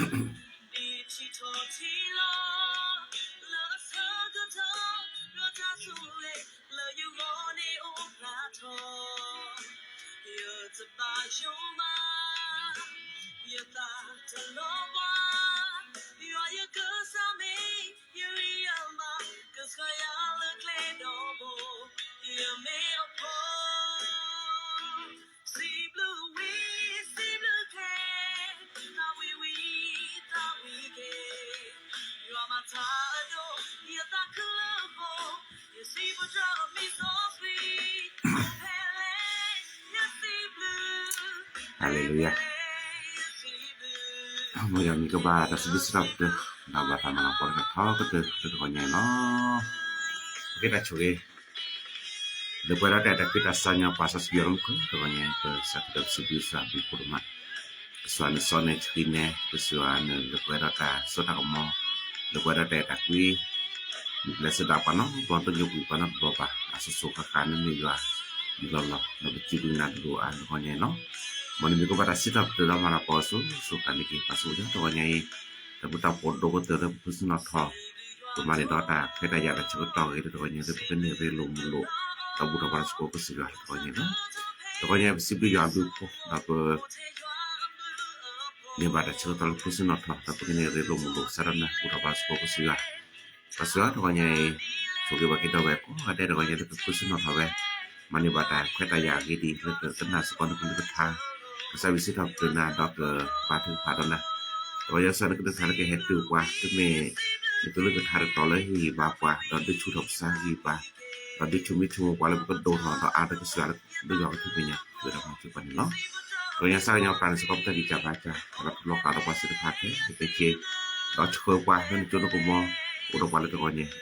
ဒ်ထံထီၣ်ထံလီၤ လၢအဆၢကတီၢ် ဒီးတၢ်ဆိၣ်ဂ့ၤ လၢယဂီၢ်န့ၣ်အိၣ်ဖျါထီၣ် ယတဘၣ်ယိၣ်မး ယသးတလီၤဘှါ ယွၤယကစၢ်မ့ၢ် ယရံယမါ ကဆှၢယၤလၢကျဲဒီဘိ ယမ့ၢ်အဖိ စံးဘျုးဝံ စံးဘျုးခဲ သးဝံဝံ သးဝံကဲ ယွၤမၤတၢ်အဒိၣ် ယသးခုလၢအဃိ ယစံးဘျုးတၢ်မံစီဆှံ ဖဲလဲၣ် ယစံးဘျုး ဟါလ့လူယၤ ယစံးဘျုး မ်ယွၤမံၤကဘၣ်တၢ်စံးဘျုးစံးထီၣ်ပတြၢၤ ဒီးဘၣ်တၢ်မၤလၤကပီၤတခါထီကတၢၢ်လၢတဂီၤညါအံၤလီၤ. ပက့ၤတၢ်ဆိၣ်ဂ့ၤ လၢပှဲၤဒီးတၢ်အဲၣ်တၢ်ကွံတၢ်စံၣ်ညီၣ်ပှၤစီဆှံယွၤလၢမူခိၣ် တဂီၤညါအံၤ ပစးခုဒီးပစံးဘျုးစံးဘျုးဖိဒိၣ်မး ကစၢ်နစီန့ၣ်ဆှံနဲကစၢ်နလၢပှဲၤဒီးတၢ်စိတၢ်ကမီၤ လၢပှဲၤဒီးတၢ်အဲၣ်တၢ်ကွံ နပျဲစ့ၢ်ဒၣ်ပှၤနီတဘျီ ပညိကွံာ်ပှၤနီတဘျီဘၣ် အစိၤစိၤဃၣ်ဃၣ်န့ၣ်မ့ၢ်ယွၤ ဒ်လီၤလီၤ ဒီးပစံးဘျုးနၤဒိၣ်အါတဂီၤညါအံၤလီၤ. မ်နမံၤကဘၣ်တၢ်စံးထီၣ်ပတြၢၤဒီးမၤလၤကပီၤအစိၤစိၤဃၣ်ဃၣ်န့ၣ်က့ၤ ပၢ်ဆိၣ်ဂ့ၤတဂီၤညါအံၤ တၢ်ဘူၣ်တၢ်ဖှီၣ်ဒိကတၢၢ်လၢပဖုစံၣ်နီၣ်ထီၣ် ပမၤန့ၢ်ဒီးတၢ်ခွဲးတၢ်ယာ်တၢ်ဆၢကတီၢ်ဂ့ၤလၢတဂီၤညါလၢပကန့ၢ်ရ့လိာ်မုာ်လိာ် တၢ်ဘူၣ်တၢ်ဖှီၣ်တၢ်စ့ၢ်ကီးကစၢ်ယွၤတဂီၤညါလီၤ. တဂီၤညါပစံးဘျုးယွၤအဘျုးအဖှိၣ်ဒီးပ န့ၢ်ဘၣ်တၢ်ဆၢကတီၢ်လၢပဖုစံၣ်နီၣ်ထီၣ် ဒီးပကန့ၢ်ရ့လိာ်မုာ်လိာ် စးထီၣ်နၢ်ဘူၣ်တၢ်ဖှီၣ်တၢ်စ့ၢ်ကီးကစၢ်ယွၤ ပစံးအီၤတဂီၤညါအံၤ ဆိၣ်ဂ့ၤဘၣ်က့ၤဒီးဝဲကိးဂၤဒဲးတဂီၤညါလၢပဖုစံၣ်နီၣ်ထီၣ်ဝဲ မၤန့ၢ်ဘၣ်တၢ်ခွဲးတၢ်ယာ်အဂ့ၤဒ်အံၤ လၢကကနၣ်စ့ၢ်ကီးနကလုၢ်ကထါ ကစၢ်ယွၤစံးထီၣ်ပတြၢၤနၤဒီးကဘါထုကဖၣ်ဒီးနၤ တဂီၤညါကစၢ်နကလုၢ်ကထါလၢကဟဲတုၤပှၤ တမ့ၢ် နကလုၢ်ကထါတတီၤလၢဟ့ၣ်ဂံၢ်ဘါပှၤ ဒီးဒုးဆူၣ်ထီၣ်ပသးဂံၢ်ဘါ ဒီးဒုးဆိၣ်မံဆိၣ်မုၢ်ပှၤလၢပကဒိၣ်ထီၣ်ဒီးအါဒီးကစၢ်ယွၤလၢ ဒုးယွၤကထုးဖဲညါ ဃုာ်ဒီးမၤစၢၤပှၤန့ၣ်လီၤ. တဂီၤညါကစၢ်ယွၤပျၢ်န့ၣ်စ့ၢ်ကီးပတၢ်ဂံၢ်စၢ်ဘါစၢ် ဒီးပလီၢ်ကးဒီးပှၤသ့ၣ်တဖၣ်ခဲလၢာ်ခဲဆ့ ဒီးဆှၢပှၤလၢနကၠိနကမီၤ အိၣ်ဒီးပှၤလၢတဂီၤညါ ပဃ့နၤခီဖျိကစၢ်ယ့ၣ်ၡူးခရံာ်မံၤ ပၢ်စံးယွၤလၢမူခိၣ်ဧၢ အၤမ့ၣ်. တဂီၤလၢ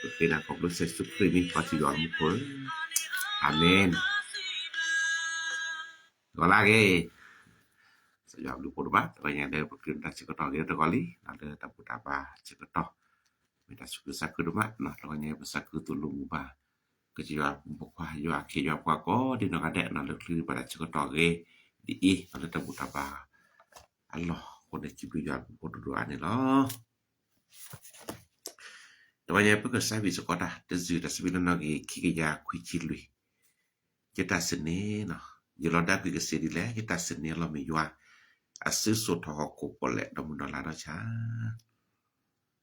အဂ့ၤ ကစၢ်ယွၤအဘျုးအဖှိၣ်ဒိၣ်မး တဂီၤညါလၢပကလုၢ်နတၢ်ဆၢကတီၢ်ဂ့ၤလၢတဂီၤလံ လၢတၢ်ဘူၣ်တၢ်ဘါဆၢကတီၢ် မ့ၢ်တၢ်ဆူၣ်ခုသးခုဒိၣ်မး တဂီၤညါပစးခုသိၣ်လိမုာ်ဘၣ် ကစၢ်ယွၤဖိမုၣ်ဖိခွါ ယွၤခ့ယွၤပှၤကိးဒံနီၢ်ဂၤဒဲး လၢကလုၢ်ဘၣ်တၢ်ဆၢကတီၢ်ဂ့ၤ ဒ်အံၤ လၢတၢ်ဘူၣ်တၢ်ဘါအလီၢ်အဃိန့ၣ် စံးဘျုးယွၤအ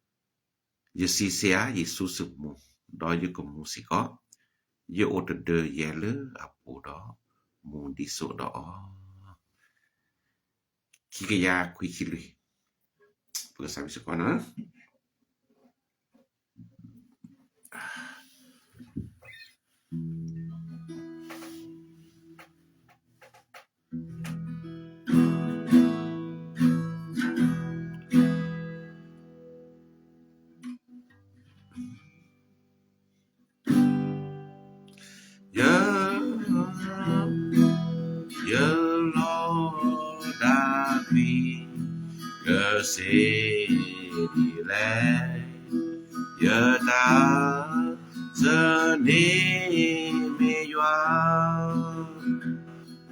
ဘျုးအဖှိၣ်ဒိၣ်ဒိၣ်အါန့ၣ်လီၤ. တဂီၤညါပကစးဝံၣ်စ့ၢ်ကီးတၢ် တစၢၢ်တၢ်စံးဘျုးလၢနီၣ်ဂံၢ် ခံကယၤခွံဆံလွံၢ် ယတၢ်စနေ ယလီၤဒါကွံာ်ကစ့ဒ်လဲၣ် ယတၢ်စနေလီၤမ့ၢ်ယွၤ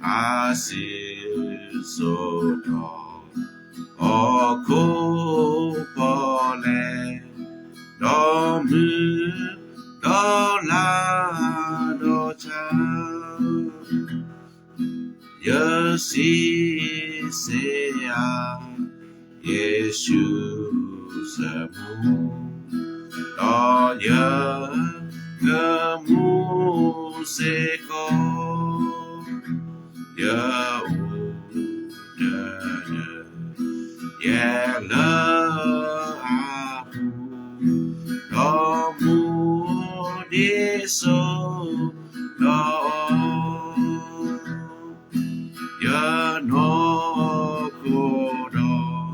အစုစိာ်ထီၣ်ဟီၣ်ခိၣ်ပီၣ်လဲၣ် ဒီးမုၢ်ဒီးလါဒီးဆၣ် ယစံးဆ့ဧါ ယစူၢ်စ့ၢ်မိၣ် ဒီးယကမူစ့ၢ်ကီး ယအိၣ်တဒၢယဲလၢအပူၤဒီး မူဒံးစိဒီးအီၤ ခံကယၤခွံဆံလွံၢ် ပကစးဝံၣ်စ့ၢ်ကီးနီၣ် ယ ယလီၤဒါကွံာ် ကစ့ဒ်လဲၣ် ယတၢ်စနေမ့ၢ်ယွၤ အစုစိာ်ထီၣ် ဟီၣ်ခိၣ်ပီၣ်လဲၣ် ဒီးမုၢ်ဒီးလါဒီးဆၣ် ယစံးဆ့ဧါ ယစူၢ်စ့ၢ်မိၣ် ဒီးယကမူစ့ၢ်ကီး ယအိၣ်တဒၢ ယဲလၢအပူၤ ဒီးမူဒံးစိဒီး ယနီၢ်ခိဒီး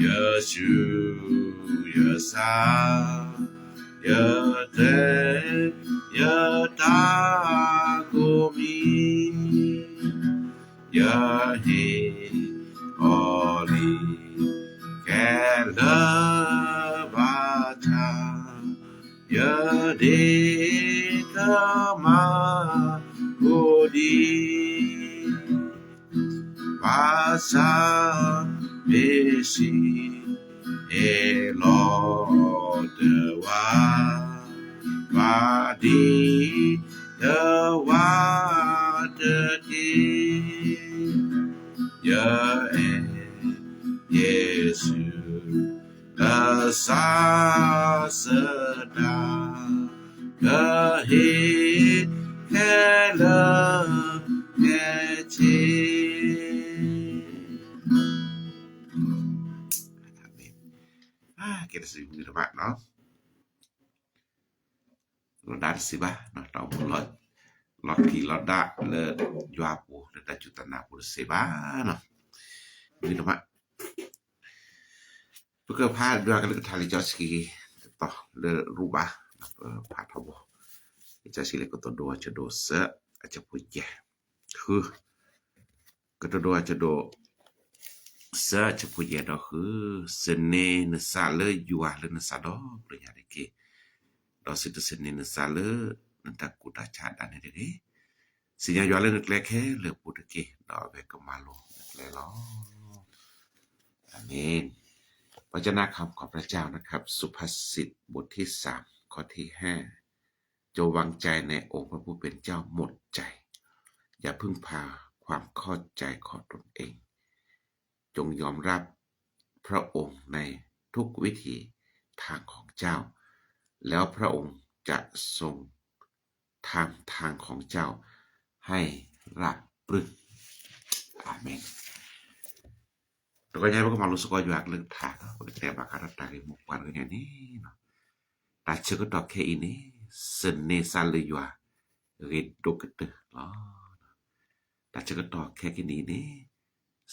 ယဆူးယဆါ ယတဲ ယတၢ်ကိးမံၤ ယဟ့ၣ်အီၤလံ ခဲလၢာ်ဘၣ်ဆၣ် ယဒ့ကမၣ်အိၣ်ဒံး ဘၣ်ဆၣ်မ့ၢ်စံး ယအဲၣ်လီၤတဝါ ဘၣ်ဒ်တဝါတက့ၢ်. ယအဲၣ်ယ့ၣ်ၡူး ကစၢ်စတၢ် ကဟ့ၣ်ခဲလၢာ်ခဲဆ့. ကဲတစံးဝံၤတဘၣ်နီၤ လီၤဒၣ်တစံးဘၣ်နီၤ တၢ်အိၣ်မူလီၤ, လီၤတံၢ်လီၤဒၣ်လၢယွၤအပူၤ လၢတၢ်စူၢ်တၢ်နာ်အပူၤတစံးဘၣ်နီၤ. ဝံၤတဘၣ် ပကဖးဒွးကလုၢ်ကထါလံာ်စီဆှံ တတီၤလၢရူၤဘး, ပဖးထီဘိ, လံာ်စီဆှံလၢကတိၤဒိအဆၢဒိၣ်သၢ အဆၢဖိယဲၢ်, ဃု, ကတိၤဒိအဆၢဒိၣ်သၢ အဆၢဖိယဲၢ်ဒီးဃု, စန့ၤနသးလၢယွၤလၢနသးဒီဖျၢၣ်ညါတက့ၢ်, ဒီးစံးတစန့ၤနသးလၢနတၢ်ကူၣ်တၢ်ဆးဒၣ်နဲတဂ့ၤ. စံၣ်ညီၣ်ယွၤလၢနကျဲခဲလၢာ်အပူၤတက့ၢ်, ဒီးအဝဲကမၤလိၤနကျဲလီၤ. อาเมน. พระเจ้านะ ขอบพระเจ้านะครับ สุภาษิตบทที่สาม ข้อที่ห้า จงวางใจในองค์พระผู้เป็นเจ้าหมดใจ อย่าพึ่งพาความเข้าใจของตนเอง จงยอมรับพระองค์ในทุกวิถีทางของเจ้า แล้วพระองค์จะทรงทำทางของเจ้าให้ราบรื่น อาเมน. တကီၢ်ညါ ပကမၤလိစ့ၢ်ကီးယွၤအကလုၢ်ကထါ, ပကတဲဘၣ်ဃးဒီးတၢ်ဂ့ၢ်မိၢ်ပှၢ်တကီၢ်ညါန့ၣ်, တၢ်ဆၢကတီၢ်ခဲအံၤန့ၣ် စန့ၤသးလၢယွၤ ဂ့ၤဒိၣ်ကတၢၢ်လီၤ. တၢ်ဆၢကတီၢ်ခဲကနံၣ်အံၤန့ၣ်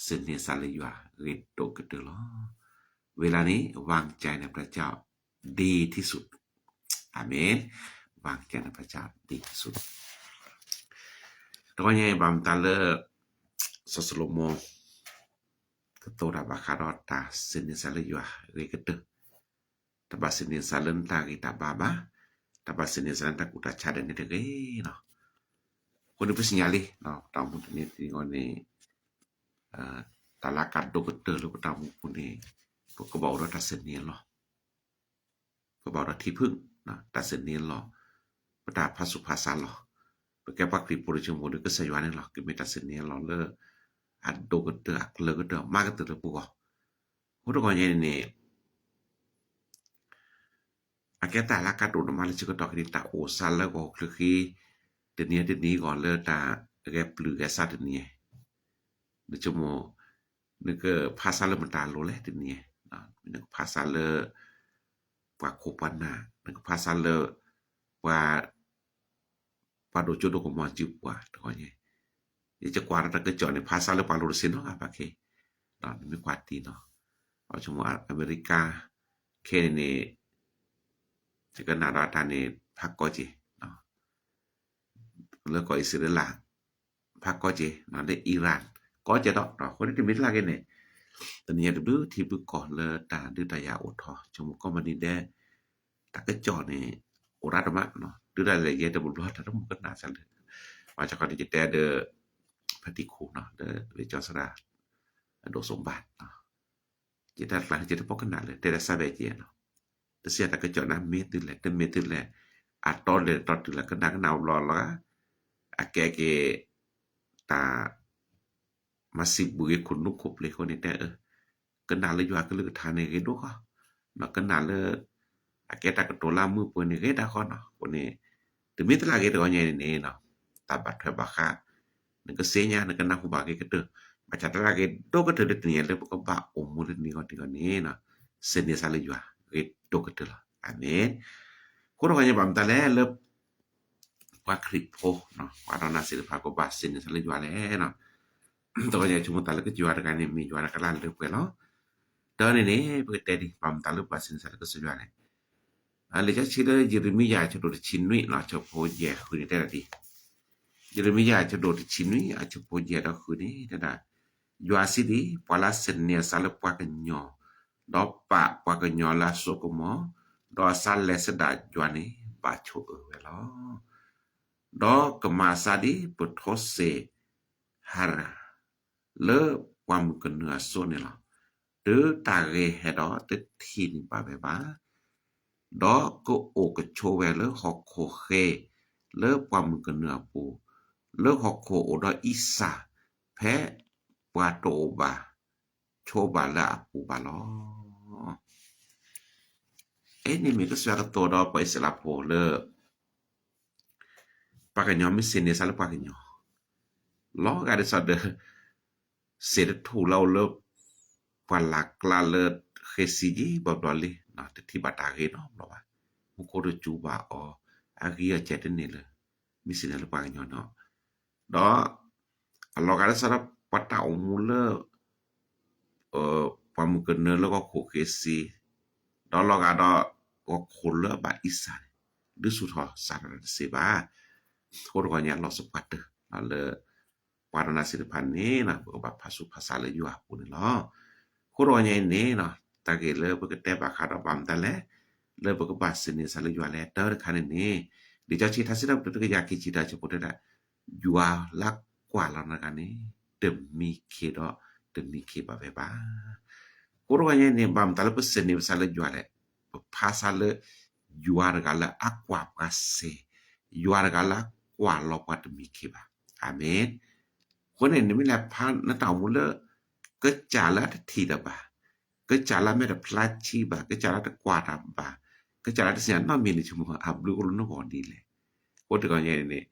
စန့ၤသးလၢယွၤ ဂ့ၤဒိၣ်ကတၢၢ်လီၤ. ဝံၤလၢ်န့ၣ် วางใจในพระเจ้าดีที่สุด อาเมน. วางใจในพระเจ้าดีที่สุด တကီၢ်ညါအံၤ ဘၣ်မတၤလၢ စီၤၡလိၤမိၣ် ကတိၤတၢ်ဘၣ်ဃးဒီးတၢ်စန့ၤသးလၢယွၤဂ့ၤကတၢၢ်, တဘၣ်စန့ၤသးလၢနတၢ်ဂံၢ်တၢ်ဘါဘၣ်, တဘၣ်စန့ၤသးလၢနတၢ်ကူၣ်တၢ်ဆးဒၣ်နဲတဂ့ၤ. အဃိန့ၣ် ပသ့ၣ်ညါလံ ပတၢ်အိၣ်မူတနံၤတနံၤအဂီၢ်န့ၣ် တၢ်လၢအကါဒိၣ်ကတၢၢ်လၢပတၢ်အိၣ်မူပူၤန့ၣ် ပကဘၣ်အိၣ်ဒီးတၢ်စန့ၤအလီၢ်, ပကဘၣ်အိၣ်ဒီးထံဖုၣ်, တၢ်စန့ၤအလီၢ်, ပတၢ်ဖးဆူးဖးဆါလီၤ. ပကဲပှၤခရံာ်ဖိတဆိကမိၣ်ဒီး ကစၢ်ယွၤန့ၣ်လီၤ ကမ့ၢ်တၢ်စန့ၤအလီၢ်လၢ အဒိၣ်ကတၢၢ် အကျၢၤကတၢၢ် အမၤကတၢၢ်လၢပဂီၢ်. အဃိတကီၢ်ညါန့ၣ်န့ၣ် အကဲတၢ်လၢအကါဒိၣ်ဒိၣ်မးလၢဆၢကတီၢ်ခဲအံၤ တၢ်အိၣ်သးလၢဂီၤချၢဃံ တနံၤတနံၤအဂီၢ်လၢတၢ်ဂဲၤပျုၢ်ဂဲၤဆၣ်တနံၤ, နဆိကမိၣ် နကဖးဆါလၢမတၤအလိၤလဲၣ်တနံၤ, နကဖးဆါလၢ ပှၤခိၣ်ပှၤနၢ်, နကဖးဆါလၢ ပှၤ ပှၤဒိၣ်စိဒိၣ်ကမီၤစုပှၤတခီညါ, ယကွၢ်ဒီးတၢ်ကစီၣ်န့ၣ် ဖးဆါလၢပှၤလိၤတဆ့နီၤ ဘၣ်ခဲ, နမ့ၢ်ကွၢ်တံၢ်နီၤ, အဆိကမိၣ်အမဲရကၤ ခဲအံၤန့ၣ် ယကနၣ်ဒီးတၢ်န့ၣ် ဖးကီက့ၤ, လၢကီၢ်အံၣ်စရ့လး ဖးကီက့ၤ, လၢအံရၣ် ကီကဲဒီး အဃိန့ၣ်တမ့ၢ်တၢ်လၢအဂ့ၤန့ၣ်, တနံၤညါတဘျုးထံဘျုးကီၢ်လၢတၢ်ဒုးတၢ်ယၤအိၣ်ထီၣ် ဆိကမိၣ်ကိးမုၢ်နံၤဒဲး တၢ်ကစီၣ်န့ၣ် အိၣ်ရၣ်တမး, ဒုးတၢ်လဲၤယဲတဘျီဘျီ တၢ်တမုၢ်ကနၣ်စၢ်လၢ, ဘၣ်ဆၣ်ခီန့ၣ် ယတဲဒီး ဖါတံၢ်ခိၣ်နီၤ ဒီးဝ့ၢ်ကၠီသရၣ် အဒိၣ်စိဘၣ် ယတၢ်တကျါန့ၣ် ယတပိာ်ကနၣ်လၢ တဲဒၣ်စၢ်ဘဲက့ၤနီၤ, တစံးတၢ်ကစီၣ်န့ၣ် မ့ၢ်သုလဲၣ် တမ့ၢ်သုလဲၣ်, အတီလဲၣ်တီတုၤလၢကနၣ်ကနၣ်ဘျီလီၤ, အကဲက့ၤ တၢ် မၤစံးဘျုးက့ၤခိၣ်နူာ်ခိၣ်ပျ့ၤအဃိန့ၣ် တဲအၢ, ကနၣ်လၢယွၤကလုၢ်ကထါန့ၣ်ဂ့ၤဒိၣ်ဃီ, ဒီးကနၣ်လၢ အကဲတၢ်ကတိၤလၢအမုာ်ပှဲၤန့ၣ်ဂ့ၤဒၣ်ဃီနီၤ, အဃိန့ၣ် တမ့ၢ်တၢ်လၢအဂ့ၤတဂီၢ်ညါအံၤန့ၣ်နီၤ, တၢ်ဘၣ်ထွဲဘၣ်ဃး နကသ့ၣ်ညါ နကနၢ်ဟူဘၣ်ဂ့ၤကတၢၢ်, ဘၣ်ဆၣ်တၢ်လၢအဂ့ၤဒိၣ်ကတၢၢ်လၢတနံၤညါလၢပကဘၣ်အိၣ်မူလၢတနံၤဂီၢ်တနံၤဂီၢ်န့ၣ်နီၤ, စ့န့ၤစၢ်လၢယွၤဂ့ၤဒိၣ်ကတၢၢ်လီၤ. အၤမ့ၣ်. အဃိတဂီၢ်ညါဘၣ်မတၤလဲၣ်လၢ ပှၤခရံာ်ဖိ ပှၤဒီးနၤသ့ၣ်တဖၣ်ကဘၣ်စ့န့ၤစၢ်လၢယွၤလဲၣ်နီၤ, တဂီၢ်ညါဆိကမိၣ်သးလၢကစၢ်ယွၤတဂၤန့ၣ် မ့ၢ်ယွၤလၢကလၢ်လၢပှဲၤလီၤ. တၢ်န့ၣ်န့ၣ် ပကတဲဒ် ဘၣ်မတၤလၢပဘၣ်စ့န့ၤစၢ်လၢကစၢ်ယွၤလဲၣ်. လံာ်စီဆှံလၢယံးရမံယၤ အဆၢဒိၣ်တဆံနွံ အဆၢဖိယဲၢ်ဃုန့ၣ် တဲဒၣ်ဒ် ယံးရမံယၤ အဆၢဒိၣ်တဆံနွံ အဆၢဖိယဲၢ်ဒီးဃုန့ၣ် တဲဒၣ်, ယွၤစံးဒ်အံၤ, ပှၤလၢအစ့န့ၤအသးလၢပှၤကညီ, ဒီးပာ်ပှၤကညီလၢအစိကမီၤ, ဒီးအသးလဲၤဆဒၣ်ယွၤန့ၣ် ဘၣ်ဆိၣ်အၢဝဲလီၤ. ဒီးကမၤအသးဒ်ပထိစ့ၤဟၤရၣ် လၢပှၢ်မုၢ်ကနုာ်အစိန့ၣ်လီၤ. တုၤတၢ်ဂ့ၤဟဲဒီးတထံၣ်န့ၢ်ဘၣ်ဝဲဘၣ်, ဒီးကအိၣ်ကဆိးဝဲလၢဟီၣ်ခိၣ်ဃ့, လၢပှၢ်မုၢ်ကနၢအပူၤ, လၢဟီၣ်ခိၣ်အိၣ်ဒီးအံစၢ်, ဖဲပှၤတအိၣ်ဘၣ်ဆိးဘၣ်လၢအပူၤဘၣ်လီၤ. အံၤန့ၣ်မ့ၢ်ကစၢ်ယွၤကတိၤဒီးပှၤအံၣ်စရ့လးဖိလၢ ပှၤကညီမ့ၢ်စ့န့ၢ်စးလၢပှၤကညီ, လီၤဂာ်ဒ်သိးဒီး စ့တထူၣ်လၢအအိၣ်လၢ ပှၢ်လၢ်ကျါလၢဃ့စံယံၤဘျီဘျီလံ, တထံၣ်ဘၣ်တၢ်ဂ့ၤနီတဘျီဘၣ်, မူခိၣ်တစူၤဘၣ်အီၤ, အဂံၢ်အစဲၤတန့ၢ်လၢၤ, မ့ၢ်စ့န့ၢ်လၢပှၤကညီနီၤ, ဒီး အလီၤဂာ်ဒ်သိးဒီး ပှၤတၢ်အိၣ်မူလၢ ပှၢ်မုၢ်ကနၢလၢဟီၣ်ခိၣ်ဃ့စံ, ဒီးလီၤဂာ်ဒီး ဟီၣ်ခိၣ်လၢအဘၣ်အံစၢ်န့ၣ် ဒုးဆူၣ်ထီၣ်စးထီၣ်တသ့ဘၣ်. အဃိတဂီၢ်ညါလီၤစၢၤပှၤတၢၢ်လၢ ပှၤဒီးနၤသ့ၣ်တဖၣ်န့ၣ် ပကဘၣ်ဖးဆူးဖးဆါလၢယွၤအပူၤန့ၣ်လီၤ. အဃိတဂီၢ်ညါအံၤန့ၣ် တၢ်ဂ့ၢ်လၢပကတဲဘၣ်ဃးဒီးဘၣ်မတၤလဲၣ်, လၢပကဘၣ်စ့န့ၢ်စးလၢယွၤလဲၣ် တၢတခါန့ၣ်န့ၣ်, လံာ်စီဆှံထါစံးထီၣ်ပတြၢၤတကယၤခံဆံတၢ ဆၢဖိတၢ ယွၤလၢကွၢ်လီၤနၤတဂၤန့ၣ် တမံခ့ဒီးတမံခ့ဘၣ်ဝဲဘၣ်. အဃိတဂီၢ်ညါန့ၣ် ဘၣ်မတၤလၢပစ့န့ၢ်ပစးလၢယွၤလဲၣ်, ပဖးစးလၢ ယွၤတဂၤလၢအကွၢ်ပှၤစ့, ယွၤတဂၤလၢအကွၢ်လီၤပှၤတမံခ့ဘၣ်. အၤမ့ၣ်. အဃိန့ၣ် နမ့ၢ်လဲၤဖးနတၢ်အိၣ်မူလၢ ကစၢ်လၢအတထံၣ်တၢ်ဘၣ်, ကစၢ်လၢအမဲာ်တဖျါဆံးဘၣ်, ကစၢ်လၢတကွၢ်တၢ်ဘၣ်, ကစၢ်လၢတသ့ၣ်ညါနီတမံၤန့ၣ် ဆိကမိၣ်အဘျုးကလူးနဂီၢ်ဒ်လဲၣ်. အဃိတဂီၢ်ညါန့ၣ်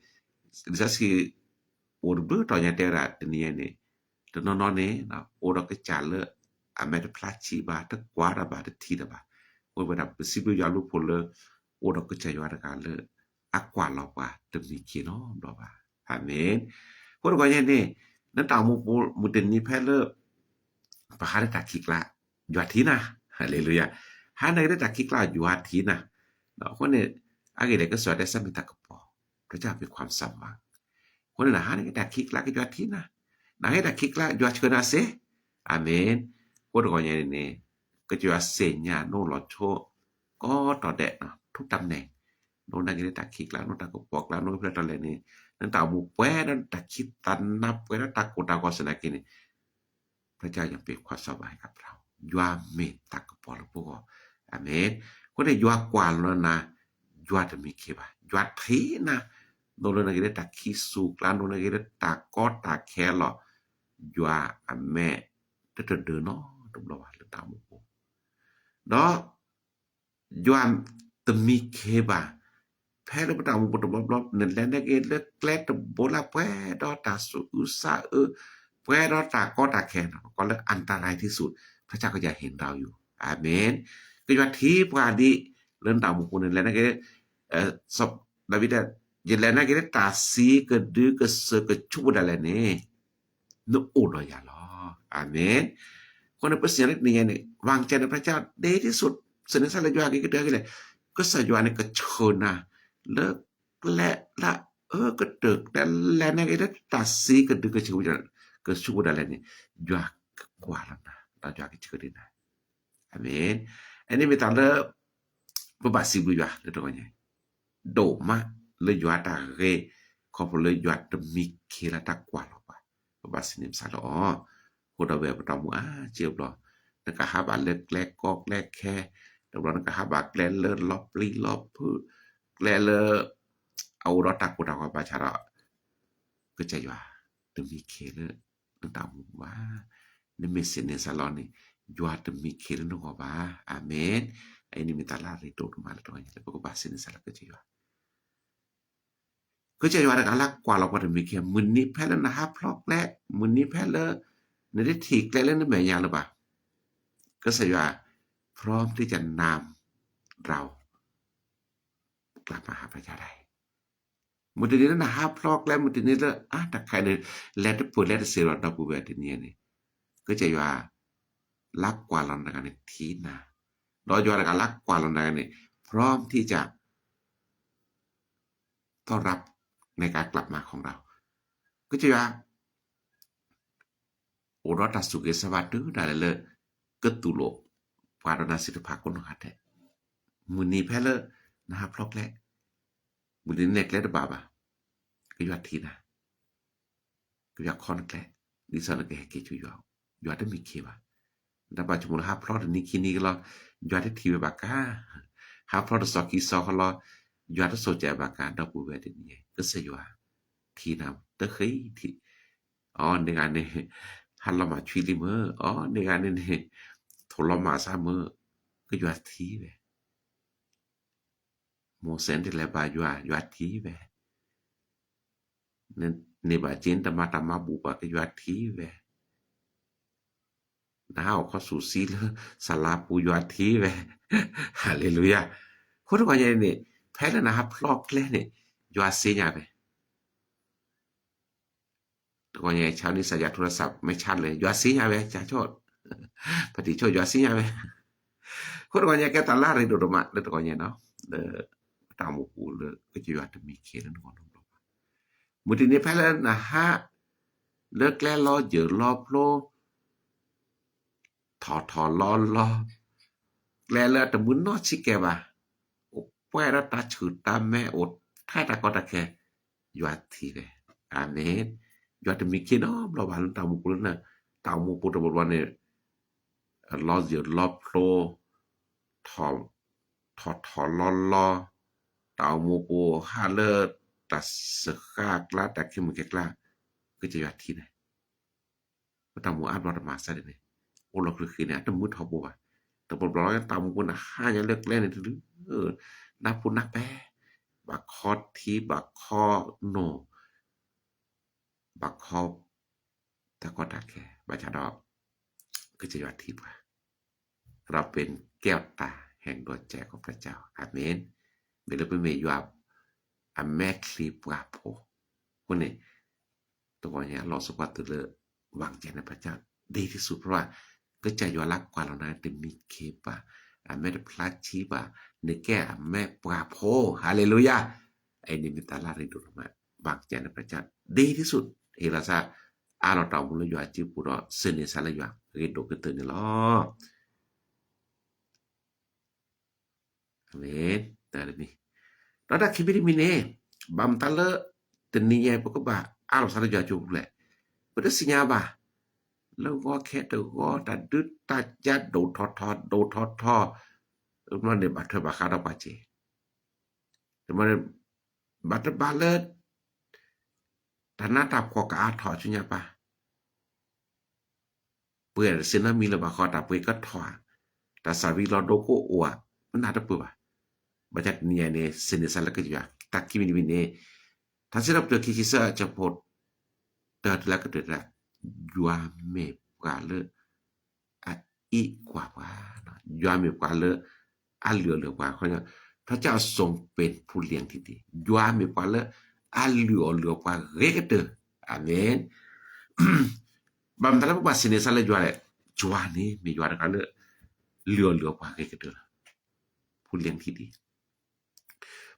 လံာ်စီဆှံ အိၣ်တဘျုးတီၤညါတဲဝဲဒၣ်တနံၤညါန့ၣ်, တနီၤနီၤန့ၣ် အိၣ်ဒီးကစၢ်လၢအမဲာ်တဖျါဆံးဘၣ်, တကွၢ်တၢ်ဘၣ်, တထံၣ်တၢ်ဘၣ်. အဃိဝဲဒၣ်ပစံးဘျုးယွၤဘျုးဖှိၣ်လၢ အိၣ်ဒီးကစၢ်ယွၤတဂၤလၢ အကွၢ်လီၤပှၤတမံခ့နီတဘျီဘၣ်. အၤမ့ၣ်. အဃိတဂီၢ်ညါန့ၣ် နတၢ်အိၣ်မူပူၤမုၢ်တနံၤဖဲလၢ ပဟးလၢတၢ်ခံးကျါ ယွၤထံၣ်နၤ, ဟၤလ့လူယၤ, ဟးနက့ၤလၢတၢ်ခံးကျါယွၤထံၣ်နၤ. အဃိန့ၣ် အဂ့ၢ်ဒ်အံၤ ကစၢ်ယွၤတဲဆၢမ့ၢ်တၢ်ကပီၤ, พระเจ้ามีความสามารถ. အဃိန့ၣ် နဟးနက့ၤတၢ်ခံးကျါကယွၤထံၣ်နၤ, နဟဲတၢ်ခံးကျါယွၤဆှၢနၤစ့. အၤမ့ၣ်. အဃိတဂီၢ်ညါန့ၣ်န့ၣ် ကစၢ်ယွၤသ့ၣ်ညါနအိၣ်လီၤဆိ ကိးတီၤဒဲး ထူတၢ်နဲၣ်, နအိၣ်နက့ၤလၢတၢ်ခံးကျါ နအိၣ်တၢ်ကပီၤကျါ နအိၣ်ဖျဲၣ်တီလဲၣ်န့ၣ် နတၢ်အိၣ်မူပှဲၤဒီးတၢ်ခံးတၢ်နၤ ပှဲၤဒီးတၢ်ကိၢ်တၢ်ဂီၤစ့ၢ်နာ်က့န့ၣ် พระเจ้ายังเป็นความสามารถให้กับเรา, ယွၤမ့ၢ်တၢ်ကပီၤလၢပဂီၢ်. အၤမ့ၣ်. အဃိန့ၣ် ယွၤကွၢ်လီၤနၤ, ယွၤတမံခ့ဘၣ်, ယွၤထံၣ်နၤ, နအိၣ်လၢနက့ၤလၢတၢ်ခံးစူၤကျါ နအိၣ်လၢနက့ၤလၢတၢ်ကီတၢ်ခဲလီၤ, ယွၤအမဲာ်တတဒၢနီတဘျီဘၣ်လၢတၢ်အိၣ်မူပူၤ, ဒီး ယွၤတမံခ့ဘၣ်. ဖဲလၢပတၢ်အိၣ်မူပူၤတဘျီဘျီ နလဲၤနက့ၤလၢကျဲတဘိလၢပှဲၤဒီးတၢ်သူၣ်အုးသးအုး, ပှဲၤဒီးတၢ်ကီတၢ်ခဲ, ကိးလၢ อันตรายที่สุด พระเจ้าก็ยังเห็นเราอยู่. အၤမ့ၣ်. ကယွၤထံၣ်ပှၤဒ်လၢနတၢ်အိၣ်မူပူၤန့ၣ် လဲၤနက့ၤ စီၤဒၤဝံးတဲ ယလဲၤနက့ၤလၢတၢ်သံကဒုကစၢၢ်ကဆူးပူၤဒၣ်လဲာ်န့ၣ် နအိၣ်ဒီးယၤလီၤ. အၤမ့ၣ်. အဃိန့ၣ် ပစံးလၢတနံၤညါန့ၣ် ဝါကဲန့ၣ် พระเจ้า ဒ်သိး စ့န့ၢ်စးလၢယွၤက့ၤကတၢၢ်က့ၤလဲၣ်, ကစၢ်ယွၤန့ၣ်ကဆှၢနၤ လၢကျဲလၢအအၢကတၢၢ် ကျဲလဲၤနက့ၤလၢတၢ်သံကဒုကစၢၢ် ကဆူးပူၤဒၣ်လဲာ်န့ၣ် ယွၤကကွၢ်လီၤနၤ ဒီးယွၤကဆှၢဒၣ်နၤ. အၤမ့ၣ်. အန့ၣ်မ့ၢ်တၢ်လၢ ပဘၣ်စံးဘျုးယွၤလၢတဂီၢ်ညါ ဒိၣ်မးလၢယွၤတၢ်ဂ့ၤ, ခီဖျိလၢယွၤတမံခ့လၢတၢ်ကွၢ်လီၤပှၤ, ပဘၣ်စံးန့ၢ်ပစးလၢအီၤ, အဃိဒီးဝဲပတၢ်အိၣ်မူအါစ့အဘျီ, နကဟးဘၣ်လၢကျဲကီကျဲခဲ, တဘျီနကဟးဘၣ်ကျဲလၢလီၤပျံၤလီၤဖုး, ကျဲလၢ အအိၣ်ဒီးတၢ်ကိၢ်တၢ်ဂီၤဘၣ်ဆၣ်ဒီး ကစၢ်ယွၤတမံခ့လၢနတၢ်အိၣ်မူပူၤဘၣ်. နမ့ၢ်စ့န့ၢ်စးလီၤန့ၣ် ယွၤတမံခ့လၢနဂီၢ်ဘၣ်. အၤမ့ၣ်. အအံၤန့ၣ်မ့ၢ်တၢ်လၢအရ့ဒိၣ်ဒိၣ်မးလၢတဂီၢ်ညါလၢပကဘၣ်စ့န့ၢ်စးလၢကစၢ်ယွၤ, ကစၢ်ယွၤတဂၤလၢကွၢ်လီၤပှၤတမံခ့, မုၢ်နံၤဖဲလၢနဟးဖျီကျဲ, မုၢ်နံၤဖဲလၢ နတထံၣ်ကျဲလၢနမဲာ်ညါလၢၤဘၣ်, ကစၢ်ယွၤ พร้อมที่จะนำเรา กลับมาหาพระเจ้าได้. မုၢ်တနံၤလၢနဟးဖျီကျဲ မုၢ်တနံၤလၢအါတခါန့ၣ် လဲၤတပၢၢ်လဲၤတစ့းလီၤ ဒီပုၢ်ဝဲၢ်တနံၤန့ၣ် ကစၢ်ယွၤ လၢကွၢ်လီၤနၤတဂၤန့ၣ်ထံၣ်နၤ, ဒီးယွၤတဂၤလၢကွၢ်လီၤနၤတဂၤန့ၣ် พร้อมที่จะ ต้อนรับ ในการกลับมาของเรา ကစၢ်ယွၤ အိၣ်ဒီးတၢ်ဆိၣ်ဂ့ၤဆိၣ်ဝါတုၤဒၣ်လဲာ်လၢ ကတူၢ်လိာ် ပှၤဒီးနၤသ့ၣ်တဖၣ်ကိးနီၢ်ဂၤဒဲး, မုၢ်နံၤဖဲလၢ နဟးဖျီကျဲ, မုၢ်တနံၤန့ၣ်ကျဲတဘၣ်ဘၣ်, ကယွၤထံၣ်နၤ, ကယွၤခီနကျဲ, ဒ်သိးနကဟဲက့ၤဆူယွၤ, ယွၤတမံခ့ဘၣ်. တၢ်ဘၣ်ဆိကမိၣ်လၢဟးဖျီတနံၤခံနံၤကလီၤ, ယွၤတထံၣ်ဝဲဘၣ်ကါ, ဟးဖျီတစီၤခံစီၤကလီၤ, ယွၤတစိာ်ကဲဘၣ်ကါ ဒီပုၢ်ဝဲၢ်တနံၤ ကစၢ်ယွၤထံၣ်နၤတဃ့ထံၣ်, အီၤန့ၣ်ဂၤန့ၣ် ဟးလီၤမၢ်ဆွံလံမ့ၢ်, အီၤန့ၣ်ဂၤန့ၣ်န့ၣ် ထိၣ်လီၤမၢ်အစၢ်မ့ၢ်, ကယွၤထံၣ်ဝဲ မိၤၡ့န့ၣ်တလဲၤဘၣ်ယွၤ, ယွၤထံၣ်ဝဲ, န့ၢ်ဘၣ်စ့န့ၣ်တမၤတၢ်မၤဘူၣ်ဘၣ် ကယွၤထံၣ်ဝဲ, နဟးအိၣ်ခီဆူၣ်ဆံလၢ စလၤပူၤ ယွၤထံၣ်ဝဲ, ဟါလ့လူယၤ, အဃိတဂီၢ်ညါန့ၣ် ဖဲလၢနဟးဖျီကျဲန့ၣ် ယွၤစ့ညါဝဲ တဂီၢ်ညါ เช้านี้สัญญาณโทรศัพท์ไม่ชัดเลย ယွၤစ့ညါဝဲ ကၠးဆိၣ် ပတံၤဆိၣ် ယွၤစ့ညါဝဲ, အဃိတဂီၢ်ညါ ကဲတၢ်လၢအရ့ဒိၣ်ဒိၣ်မး လၢတဂီၢ်ညါနီၤ လၢ ပတၢ်အိၣ်မူပူၤလၢ ကစၢ်ယွၤတမံၤခ့လၢနဂီၢ်နီတဘျီဘၣ်, မုၢ်တနံၤဖဲလၢနဟး လၢကျဲလီၤယၢၢ်လီၤဖျိ ထီၣ်ထီၣ်လီၤလီၤ, ကျဲလၢတမုာ်နီၢ်ဆံးကဲဘၣ်, အိၣ်ပှဲၤဒီးတၢ်ဆူၣ်တၢ်မဲ အိၣ်ထဲတၢ်ကီတၢ်ခဲ, ယွၤထံၣ်ဝဲ, အၤမ့ၣ်, ယွၤတမံၤခ့နီတဘျီဘၣ်လၢတၢ်အိၣ်မူပူၤလၢ တၢ်အိၣ်မူပူၤတဘျီဘျီန့ၣ် လီၤယၢၢ်လီၤဖျိ ထီၣ်ထီၣ်လီၤလီၤ, တၢ်အိၣ်မူပူၤဟးလၢ တၢ်စၢဃာ်အကျါ တၢ်ခံမုၢ်ကဲကျါ, ကစၢ်ယွၤထံၣ်န့ၣ် ပတၢ်အိၣ်မူအါဘျီတမၤစၢ်ဒ်န့ၣ်, အိၣ်လီၤကျၢၤဃံန့ၣ် အတမုာ်ထီဘိဘၣ်, တဘျီဘျီလၢတၢ်အိၣ်မူပူၤန့ၣ် ဟါညါလၢကျဲန့ၣ်တဒု, နၢ်ပူၤနၢ်ပဲ, ဘၣ်ခီထံဘၣ်ခီနိၣ် ဘၣ်ခီ တၢ်ကီတၢ်ခဲ ဘၣ်ဆၣ်ဒီး ကစၢ်ယွၤထံၣ်ပှၤ, เราเป็นแก้วตาแห่งดวงใจของพระเจ้า အၤမ့ၣ်, မ့ၢ်လၢပမ့ၢ်ယွၤ အမဲာ်ချံပှၤဖိ, အဃိန့ၣ် တဂီၢ်ညါလီၤဆီပှၤတုၤလၢ ဝၢ်ကဲန့ၣ် พระเจ้า ဒ်သိး เพราะว่า ကစၢ်ယွၤလၢကွၢ်လီၤနၤတမံၤခ့ဘၣ်, အမဲာ်တဖျါဆံးဘၣ်, နကဲအမဲာ်ပှၤဖိ, ဟါလ့လူယၤ, အအံၤန့ၣ်မ့ၢ်တၢ်လၢအရ့ဒိၣ်ဒိၣ်မး, ဝၢ်ကဲန့ၣ် พระเจ้า ဒ်သိး ဟ့ၣ်လီၤစၢ် အါလီၤတၢ်အိၣ်မူလၢယွၤအစုပူၤဒီး စ့န့ၢ်စၢ်လၢယွၤဂ့ၤဒိၣ်ကတၢၢ်န့ၣ်လီၤ. အၤမ့ၣ်, တၢ်တမံၤ, ဒီးတၢ်ခံမံၤတမံၤန့ၣ်, ဘၣ်မတၤလၢ တနံၤညါပကဘၣ်အါလီၤစၢ်လၢယွၤအစုပူၤလဲၣ်, ပတသ့ၣ်ညါဘၣ်, လၢဂီၤခဲတဂီၤ တၢ်ဒုးတၢ်ယၤဒိၣ်ထီၣ်ထီၣ် ဒိၣ်ထီၣ်ထီၣ်, မ့ၢ်န့ၣ်ဘၣ်ထွဲဘၣ်ဃးဒီးပှၤစ့ၢ်, မ့ၢ်န့ၣ် ဘၣ်တဘၣ်လၢ တၢ်နးတၢ်ဖှီၣ်ကအါထီၣ်ဆူညါပၢ် ပှဲၤတစ့နီတမံၤလၢၤဘၣ်ဃီ တၢ်ပှ့ၤကထီၣ်ဧါ, တၢ်စၢ်ဝံၤလီၤဒိကိးအိၣ်ဧါ, မနုၤတပၢၢ်ဘၣ်. ဘၣ်ဆၣ်တနံၤအံၤန့ၣ် စ့န့ၢ်စၢ်လၢကစၢ်ယွၤ တၢ်ခံမံၤတမံၤန့ၣ်, ထါစံးထီၣ်ပတြၢၤခံဆံသၢ အဆၢဖိ တၢတုၤလၢကတၢၢ်တၢ်, ယွၤမ့ၢ်ပှၤလၢ အအံးကွၢ်ပှၤ, ယွၤမ့ၢ်ပှၤလၢ အလုၢ်အီၣ်လုၢ်အီပှၤ, ခီ พระเจ้าทรงเป็นผู้เลี้ยงที่ดี ယွၤမ့ၢ်ပှၤလၢအလုၢ်အီၣ်လုၢ်အီပှၤဂ့ၤကတၢၢ်, အၤမ့ၣ်. ဘၣ်မတၤလၢပဘၣ်စ့န့ၢ်စၢ်လၢယွၤလဲၣ်, ယွၤန့ၣ်မ့ၢ်ယွၤတဂၤလၢ လုၢ်အီၣ်လုၢ်အီပှၤဂ့ၤကတၢၢ်လီၤ, ဖူလ့ထံဒံး,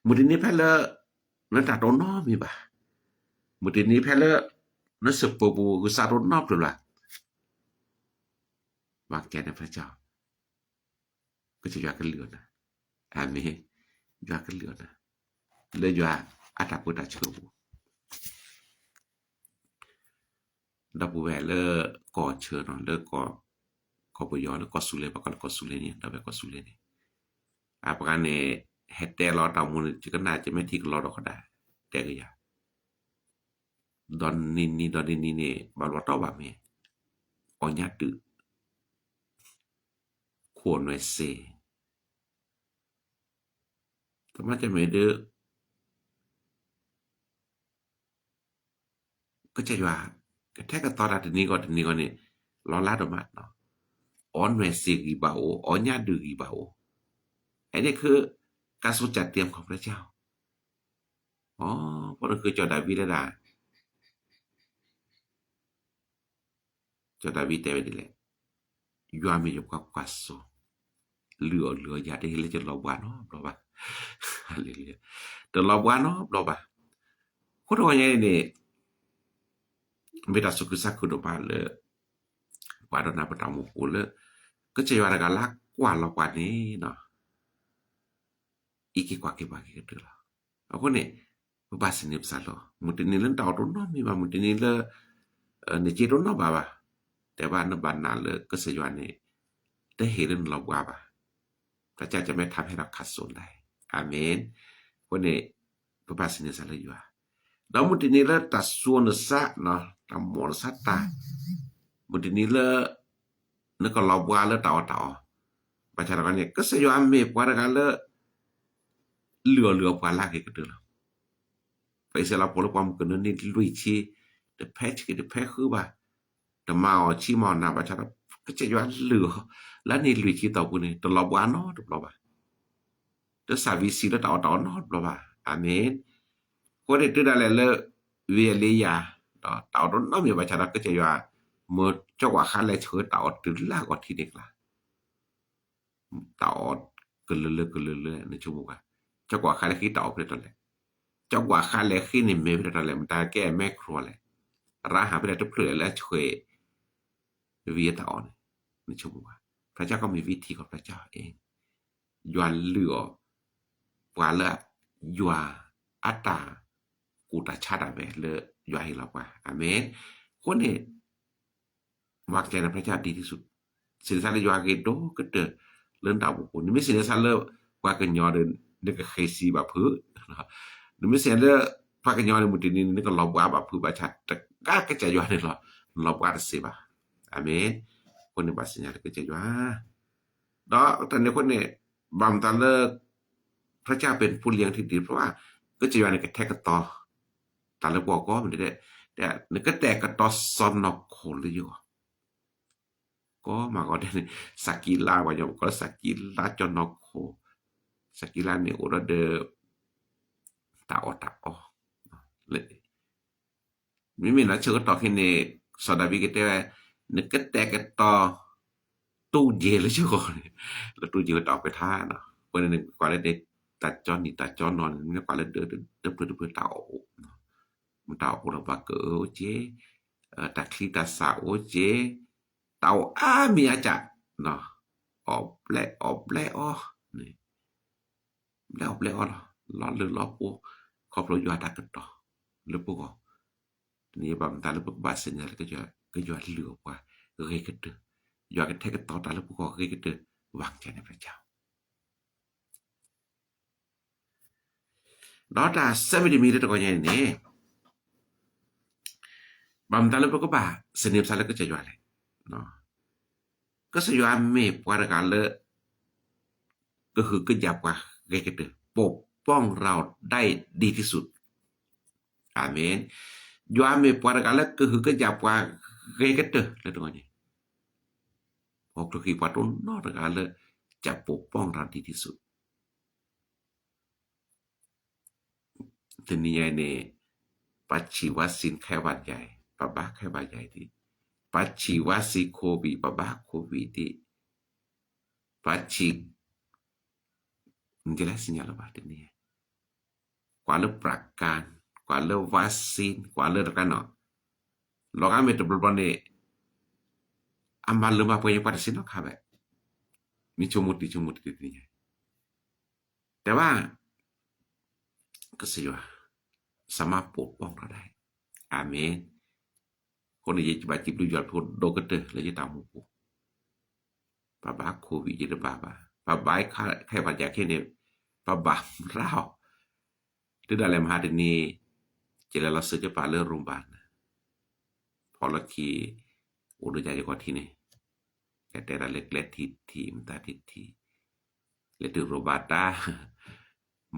မုၢ်တနံၤဖဲလၢ နတၢ်တအိၣ်နီတမံၤဘၣ်, မုၢ်တနံၤဖဲလၢ နစံးပူၤပူၤ ဂုာ်စးတအိၣ်နီတဖျၢၣ်ဘၣ်, ဘၣ်ကဲန့ၣ် พระเจ้า ကစၢ်ယွၤကလုၢ်အီၣ်နၤ, အၤမ့ၣ်, ယွၤကလုၢ်အီၣ်နၤ, လၢယွၤအတၢ်ပၢတၢ်ဆှၢပူၤ ဒီပုၢ်ဝဲၢ်လၢကီၢ်ဆၢနီၤ, လၢကီၢ်ပယီၤ လၢကီၢ်စူၤလ့ၤ, ပှၤကိးလၢကီၢ်စူၤလ့ၤန့ၣ်, ဒီပုၢ်ဝဲၢ်ကီၢ်စူၤလ့ၤန့ၣ်, အပှၤန့ၣ် ဟဲတဲလီၤတၢ်အိၣ်မူန့ၣ် ယကနၣ် ယမ့ၢ်ထံၣ်ကလီဒီးဃီဒၣ် တဲကယၤ, ဒီးနံၤနံၤ ဒီးနံၤနံၤန့ၣ် ဘၣ်လီၤတီဘၣ်မ့ၢ် အီၣ်ညၣ်ဒုး ခိၣ်နွဲၣ်စ့, တမ့ၢ်တမ့ၢ်ဒုး ကစၢ်ယွၤ ကထဲကသီတၢ်တနံၤဂီၢ်တနံၤဂီၢ်န့ၣ် လီၤလးဒိၣ်မး, အီၣ်နွဲၣ်စ့ဂံၢ်ဘၣ်အိၣ်, အီၣ်ညၣ်ဒုးဂံၢ်ဘၣ်အိၣ်, အန့ၣ် คือการทรงจัดเตรียมของพระเจ้า အီၤ ဖဲန့ၣ်ကီၢ်စီၤဒၤဝံးလၢဒၣ် စီၤဒၤဝံးတဲဝဲဒ်လဲၣ်, ယွၤမ့ၢ်ယပှၤကွၢ်စိ, လုၢ်အီၣ်လုၢ်အီယၤ တဟ့ၣ်လၢယလီၤဘှါနီတဘျီဘၣ်, တလီၤဘှါနီတဘျီဘၣ်. အဃိတဂီၢ်ညါအံၤန့ၣ် မ့ၢ်တၢ်သူၣ်ခုသးခုဒိၣ်မးလၢ ပှၤဒိးနၢ်ပတၢ်အိၣ်မူပူၤလၢ ကစၢ်ယွၤတဂၤလၢကွၢ်လီၤပှၤန့ၣ် အံးက့ၤကွၢ်က့ၤပှၤဂ့ၤကတၢၢ်လီၤ. အဃိန့ၣ် ပဘၣ်စ့န့ၢ်ပသးလီၤ. မုၢ်တနံၤလၢနတၢ်အိၣ်တအိၣ်နီတမံၤဘၣ်, မုၢ်တနံၤလၢ နစ့တအိၣ်နီဘၣ်ဘၣ်, တဲဘၣ်နဘၣ်နာ်လၢကစၢ်ယွၤန့ၣ် တဟ့ၣ်လၢနလီၤဘှါဘၣ်. พระเจ้าจะไม่ทำให้เราขาดสนได้ อาเมน. အဃိန့ၣ် ပဘၣ်စံးန့ၢ်သးလၢယွၤ, ဒီးမုၢ်တနံၤလၢတၢ်စူၤနသး, တၢ်မိၣ်နသးတၢ်, မုၢ်တနံၤလၢ နကလီၤဘှါလၢတၢ်အီၣ်တၢ်အီ, ဘၣ်ဆၣ်တခီန့ၣ် ကစၢ်ယွၤမ့ၢ်ပှၤတဂၤလၢ လုၢ်အီၣ်လုၢ်အီပှၤလၢအဂ့ၤကတၢၢ်လီၤ. ပှၤအံၣ်စရ့လးဖိလၢပှၤမုၣ်ကနၢန့ၢ်လွံၢ်ဆံ, တဖဲဆံးတဖဲဃုဘၣ်, တမၤအီၣ်ဆံးမၤအီၣ်နးဘၣ်ဆၣ်ဒီး ကစၢ်ယွၤလုၢ်အီၤ လၢန့ၢ်လွံၢ်ဆံတီၢ်ပူၤန့ၣ် တလီၤဘှါနီတဘျီဘၣ်. တစၢ်ဝံၤစံးလၢတၢ်အီၣ်တၢ်အီနီတဘျီဘၣ်. အၤမ့ၣ်. အဃိန့ၣ်တုၤဒၣ်လဲာ်လၢ ဝံအလံယၤ, ဒီးတၢ်အီၣ်တနီၤမ့ၢ်ဘၣ်ဆၣ်ဒီး ကစၢ်ယွၤ မၢကၠီကွၢ်ဃါလဲၤဆှၢတၢ်အီၣ်တုၤလၢအဂီၢ်ထံးန့ၣ်ကျါ တၢ်အီၣ်ကလုာ်လၢကလုာ်လၢနဆိကမိၣ်ဘၣ်, ကၠီကွၢ်ဃါလဲၤဃ့တၢ်အီၣ်ဖဲလဲၣ်တီလဲၣ်, ကၠီကွၢ်ဃါလဲၤဃ့န့ၣ်မ့ၢ်ဖဲလဲၣ်တီလဲၣ်, မတၤကဲမဲၢ်ခရိာ်လဲၣ်, ရဟၣ်ဖဲလဲၣ်တဖျၢၣ်လဲၣ်လၢအဆှဲး ဝံအတၢ်အီၣ်န့ၣ်, နဆိကမိၣ်ဘၣ်, พระเจ้าก็มีวิธีของพระเจ้าเอง ယွၤလုၢ်အီၣ် ပှၤလၢ ယွၤအတၢ်ကူၣ်တၢ်ဆါဒၣ်ဝဲလၢယွၤဟ့ၣ်လီၤပှၤ, အၤမ့ၣ်. အဃိန့ၣ် ဝၢ်ကဲန့ၣ် พระเจ้าดีที่สุด, စံးန့ၢ်သးလၢယွၤဂ့ၤဒိၣ်ကတၢၢ်လၢနတၢ်အိၣ်မူပူၤ, နမ့ၢ်စံးန့ၢ်သးလၢ ပှၤကညီဒီး နကဃ့စံးဘၣ်ဖုး, နမ့ၢ်စံးန့ၢ်လၢ ပှၤကညီန့ၣ် မုၢ်တနံၤန့ၣ် နကလီၤဘှါဘၣ်ဖုးဘၣ်ဆၣ် တကးကစၢ်ယွၤန့ၣ်လီၤ, နလီၤဘှါတသ့ဘၣ်, အၤမ့ၣ်. အဃိန့ၣ်ဘၣ်စံးညါလၢကစၢ်ယွၤ ဒီးတၢ်န့ၣ်အဃိန့ၣ် ဘၣ်မတၤလၢ พระเจ้าเป็นผู้เลี้ยงที่ดี เพราะว่า ကစၢ်ယွၤန့ၣ်ကထဲကတီၤ တၢ်လၢပဂီၢ်ကိးမံၤဒဲး, နကတဲာ်ကတီၤစီၢ်နီၤခိၣ်လၢယဂီၢ်, ကိးမံၤဂီၤဒဲးန့ၣ် စးကံလါ ပှၤကညီကိးလၢစးကံလါကၠီၣ်နီၤခိၣ်, စးကံလါန့ၣ်အိၣ်ဒီး တၢ်အီၣ်တၢ်အီ မ့မ့ၢ်လၢဆၢကတီၢ်ခဲအံၤန့ၣ် စီၤဒၤဝံးကတဲဝဲ နကတဲာ်ကတီၤ တူၢ်ယ့ၤလၢယဂီၢ်န့ၣ်, လၢတူၢ်ယ့ၤဝဲတၢ်အီၣ်ပှဲၤထါနီၤ, အဃိန့ၣ် နကွၢ်လၢန့ၣ် တၢ်ကၠီနံၤတၢ်ကၠီနီၤန့ၣ် နမ့ၢ်ကွၢ်လၢဒၢတဖျၢၣ်တဖျၢၣ်တၢ်အီၣ်အိၣ်, မ့ၢ်တၢ်အီၣ်အိၣ်ဒီးဘၣ်ကအိၣ်က့ၤ, တၢ်ချံတၢ်စးအိၣ်က့ၤ, တၢ်အိၣ်အါမံၤအါကၢ်, အီၣ်ဘျဲၣ်အီၣ်ဘျဲၣ်အီၤန့ၣ် ဘျဲၣ်အီၣ်ဘျဲၣ်အီၤလီၤ, လီၤလၢလီၤပှီၢ်, ခီဖျိယွၤတၢ်ကတီၤလၢပဂီၢ်, တနံၤအံၤဘၣ်မတၤလၢပကဘၣ်သ့ၣ်ညါလၢ ကစၢ်ယွၤလုၢ်အီၣ်ပှၤဂ့ၤကတၢၢ်, ယွၤကထဲကတီၤတၢ်လၢပဂီၢ်ဂ့ၤကတၢၢ်, ဝၢ်ကဲန့ၣ် พระเจ้า ဒီးတၢ်ဆၢမံၤတမံၤလၢတဂီၤညါအံၤန့ၣ် ဘၣ်မတၤလၢပကဘၣ်သန့ၤပသးလၢကစၢ်ယွၤလဲၣ်. ကစၢ်ယွၤမ့ၢ်ပှၤတဂၤလၢ ကဟုကယာ်ပှၤဂ့ၤကတၢၢ်, ပกป้องเราได้ดีที่สุด. အၤမ့ၣ်. ယွၤမ့ၢ်ပှၤတဂၤလၢကဟုကယာ်ပှၤဂ့ၤကတၢၢ်လၢတဂီၤညါ, ပှၤကျိချံပှၤတနီၤတဂၤလၢ จะปกป้องเราดีที่สุด. တနံၤညါအံၤန့ၣ် ပှၤဆံးဝါစံး ไข้หวัดใหญ่ ပှၤဘၣ် ไข้หวัดใหญ่ ဒံး, ပှၤဆံးဝါစံး โควิด ပှၤဘၣ် โควิด ဒံး, ပှၤဆံး နကလဲၤစံၣ်ညါလၢၤဘၣ်တနံၤညါ, ကွၢ်လၢ ประกัน, ကွၢ်လၢ วัคซีน, ကွၢ်လၢတကါနီၤ, လီၤဂာ်မ့ၢ်တဘျီဘျီန့ၣ် အမၤလၢမၤပှဲၤညါပှၤတဆံနီၤခါဘၣ်, မ့ၢ်ဆိကမိၣ်တံၢ်ဆိကမိၣ်တံၢ်တနံၤညါ แต่ว่า ကစၢ်ယွၤ สามารถปกป้องเราได้ အၤမ့ၣ်. အဃိန့ၣ် ယဘၣ်စံးဘျုးယွၤဖိဒိၣ်ကတၢၢ်လၢယတၢ်အိၣ်မူပူၤ, ပှၤဘၣ် โควิด ယတဘၣ်ဘၣ်, ပှၤဘၣ် ไข้หวัดใหญ่ ခဲအံၤန့ၣ် ပှၤဘၣ်မရၢ်အီၤ, တုၤဒၣ်လဲာ်မဟါတနံၤ ယလဲၤလီၤစၢၤယပၢ်လၢ โรงพยาบาล ဖီၣ်လီၢ်ခံ အိၣ်ဒီးယၤယဂီၢ်ထံးန့ၣ်, ယတဲဒၣ်လၢကျဲထံထံ မတၤထံထံ လဲၤတုၤ โรงพยาบาล တၢ်,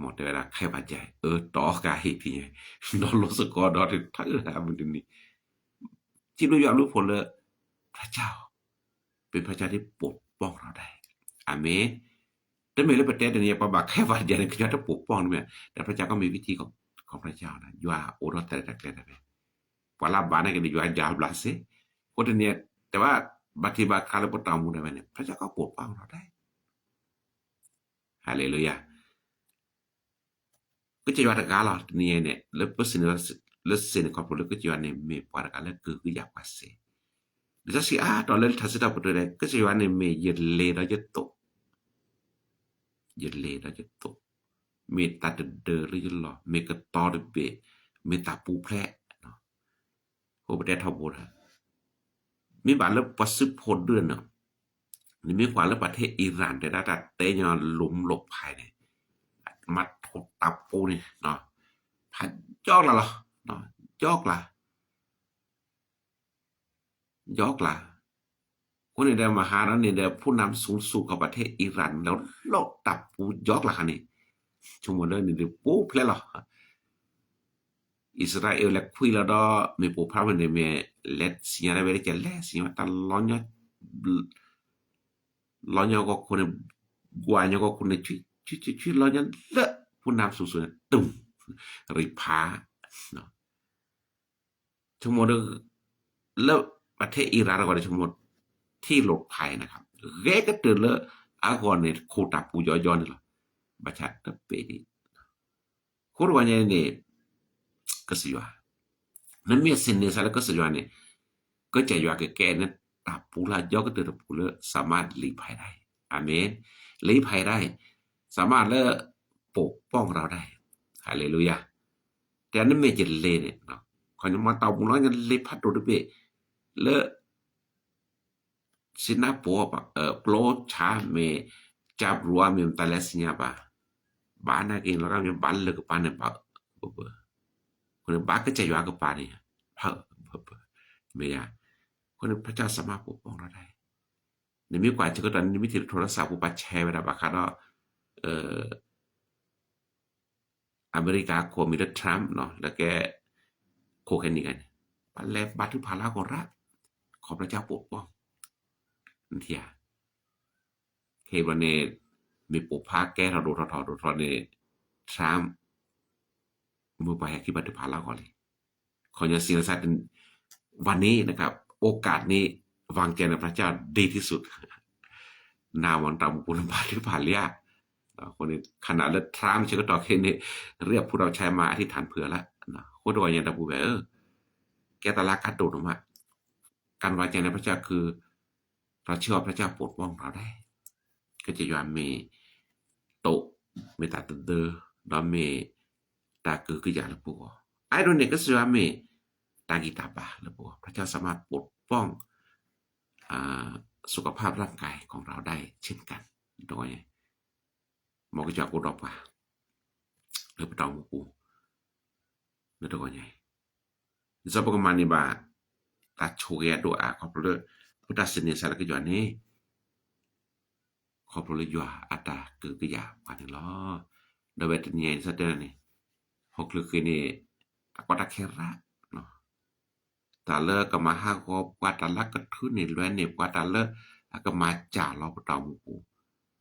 မ်တဲဝဲဒၣ် ไข้หวัดใหญ่ အၢ တီကါဟ့ၣ်ထံၣ်ညါ, ဒီးလိာ်စ့ၢ်ကီးဒီးတထၢၣ်မုၢ်တနံၤ, စံးဘျုးယွၤဘျုးဖှိၣ်လၢ พระเจ้า เป็นพระเจ้าที่ปกป้องเราได้ အၤမ့ၣ်. တမ့ၢ်လၢပတဲတနံၤ ပှၤဘၣ် ไข้หวัดใหญ่ န့ၣ် ကစၢ်တပူၤပီၢ်န့ၣ်မ့ၢ်, ဒီး พระเจ้า ก็มีวิธีของพระเจ้า ယွၤအိၣ်ဒီးတၢ်ရဲၣ်တၢ်ကျဲၤဒၣ်ဝဲ, ပှၤလၢဘၣ်နာ်က့န့ၣ် ယွၤယၤဘျးစ့ၢ်, အဃိတနံၤ แต่ว่า ဘၣ်ထံးဘၣ်ခါလၢပတၢ်အိၣ်မူဒၣ်ဝဲန့ၣ် พระเจ้าก็ปกป้องเราได้ ဟါလ့လူယၤ ကစၢ်ယွၤတဂၤလီၤ တနံၤအံၤန့ၣ် လၢပစံးန့ၣ် လၢစ့ၢ်န့ၣ်ခီဖျိလၢကစၢ်ယွၤန့ၣ် မ့ၢ်ပှၤတဂၤလၢကဟုကယာ်ပှၤစ့ၢ်, လံာ်စီဆှံအါတီၤလၢထါစံးထီၣ်ပတြၢၤဒၣ် ကစၢ်ယွၤန့ၣ်မ့ၢ်ယလ့ၤဒီးယသိး, ယလ့ၤဒီးယသိး, မ့ၢ်တၢ်တဒၢလၢယလီၢ်, မ့ၢ်ကတီၤတဘ့ၣ်, မ့ၢ်တၢ်ပူၤဖျဲး, အဃိပတဲထီဘိဒီး မ့ၢ်ဘၣ်လၢပှၤစုဖိဒုန့ၣ် နမ့ၢ်ကွၢ်လၢပှၤထဲအံရၣ်တဲဒၣ်တၢ်တဲညီလိၤမုၢ်လိၤဖးန့ၣ် မၤထိၣ်တၢ်ပူၤန့ၣ် ဖးယီကျါလီၤ, ယီကျါ ယီကျါ, အဃိန့ၣ်ဒီးမဟါဒီးန့ၣ်ဒီး ဖူနၢမ်ဆူၣ်ဆူၣ်ခီပှၤထဲအံရၣ်န့ၣ်လီၤ လီၤတၢ်ပူၤယီကျါခါန့ၣ်, ဆိကမိၣ်လၢန့ၣ်ဒီးပူၤဖျဲးလီၤ. အံၣ်စရ့လးလဲၤခွံလီၤဒီး မ့ၢ်ပိာ်ဖးဝဲန့ၣ်မ့ၢ် လဲၤစံၣ်ညီၣ်တၢ်ဝဲဒ်ကလဲၤစံၣ်ညီၣ်တၢ်လီၤညီ လီၤညီကီၢ်ခိၣ်န့ၣ်, ကွၢ်ညီကီၢ်ခိၣ်န့ၣ် ဆံဆံဆံလီၤညီလၢ ဖူနၢမ်ဆူၣ်ဆူၣ်န့ၣ် တုမ်, ရံးဖး ဆိကမိၣ်ဒီး လၢပှၤထဲအံရၣ်တဂီၢ်န့ၣ် ဆိကမိၣ် ထံၣ်လိာ်ဖးနၤခါ ဂဲၤကတၢၢ်လၢအဂီၢ်န့ၣ် ခိၣ်တၢ်ပူၤယီယီန့ၣ်လီၤ. ဘၣ်ဆၣ်တပ့ၤဒံး အဃိတဂီၢ်ညါန့ၣ် ကစၢ်ယွၤ, နမ့ၢ်သန့ၤသးလၢကစၢ်ယွၤန့ၣ် ကစၢ်ယွၤကကဲနတၢ်ပူၤလၢယီကတၢၢ်တပူၤလၢ สามารถหลีกภัยได้, อาเมน, หลีกภัยได้, สามารถလၢ ปกป้องเราได้, ฮาเลลูยา, တဲနမ့ၢ်ကလဲၤန့ၣ် ခီညီမ့ၢ်တၢ်အိၣ်မူလီၤ ညါလဲၤဖးဒိၣ်တဘ့ၣ် လၢ စံနါပှၤ ကျိဆါမ့ၢ် ကၠၢ်ပရူၤမ့ၢ် မတၤလဲၣ်စံညါဘၣ်, ဘၣ်နာ်က့ၤလီၤကမ့ၢ်ဘၣ်လၢကပၤန့ၣ်ဘၣ်, အဃိန့ၣ် ဘၣ်ကစၢ်ယွၤကပၤန့ၣ် မ့ၢ်ဧါ, အဃိန့ၣ် พระเจ้าสามารถปกป้องเราได้, နမ့ၢ်ကွၢ်ဆၢကတီၢ်န့ၣ် နမ့ၢ်ထံၣ်လၢထိးရစၢ်ပူၤပှၤဆဲးဝဲဒၣ်ဘၣ်ဃးဒီး အမဲရကၤခိၣ်မံၤလၢ Trump လၢကဲ ခိၣ်ခဲနံၣ်ဂၤန့ၣ် ပှၤလဲၤဘါထုကဖၣ်လၢအဂီၢ်ရၣ်, ขอพระเจ้าปกป้อง, နထံၣ်ဧါ, ခဲအံၤဘၣ်န့ၣ် မ့ၢ်ပိာ်ဖးကဲထီၣ်ဒိၣ်ထီၣ်ထီၣ်ဒိၣ်ထီၣ်န့ၣ် Trump မ့ၢ်ပှၤဟဲက့ၤဘါထုကဖၣ်လၢအဂီၢ်လံ, ခီညီစံးလၢ วันนี้นะครับ โอกาสนี้ วางใจในพระเจ้าดีที่สุด နဝံၤတၢ်မူပူၤနဘါထုကဖၣ်လံဧါ, အဃိန့ၣ် ခနၣ်လၢ Trump ဆၢကတီၢ်ခဲအံၤန့ၣ် เรียกผู้รับใช้มาอธิษฐานเผื่อแล้ว, အဃိတဂီၢ်ညါတၢ်ပူၤဖဲ ကဲတၢ်လၢအကါဒိၣ်ဒိၣ်မး, การวางใจในพระเจ้าคือ เราเชื่อว่าพระเจ้าปกป้องเราได้, ကစၢ်ယွၤမ့ၢ်တိာ်, မ့ၢ်တၢ်တဒၢ, ဒီးမ့ၢ်တၢ်ကဟုကယာ်လၢပဂီၢ်, အဲၣ်ဒိးန့ၣ် ကစၢ်ယွၤမ့ၢ်တၢ်ဂံၢ်တၢ်ဘါလၢပဂီၢ်, พระเจ้าสามารถปกป้อง สุขภาพร่างกายของเราได้เช่นกัน တဂီၢ်ညါ, မ်ကစၢ်ကအိၣ်ဒီးပှၤ လၢပတၢ်အိၣ်မူပူၤ လၢတဂီၢ်ညါအံၤ, ဒ်သိးပကမၤန့ၢ်ဘၣ် တၢ်ဆိၣ်ဂ့ၤအဒိၣ်အါ ခီဖျိလၢ ပတၢ်သန့ၤသးလၢကစၢ်ယွၤန့ၣ် ခီဖျိလၢယွၤအတၢ်ကဟုကယာ်ပှၤန့ၣ်လီၤ. ဒီးဝဲတနံၤအံၤ ဒ်သိးတဲန့ၣ် ဟီၣ်ခိၣ်ချၢဃ့န့ၣ် တၢ်ကီတၢ်ခဲရၣ် တၢ်လၢကမၤဟးဂီၤပှၤ တၢ်လၢကထုးန့ၢ်လွဲန့ၢ်ပှၤ တၢ်လၢအကမၤစၢ်လီၤပတၢ်အိၣ်မူပူၤ,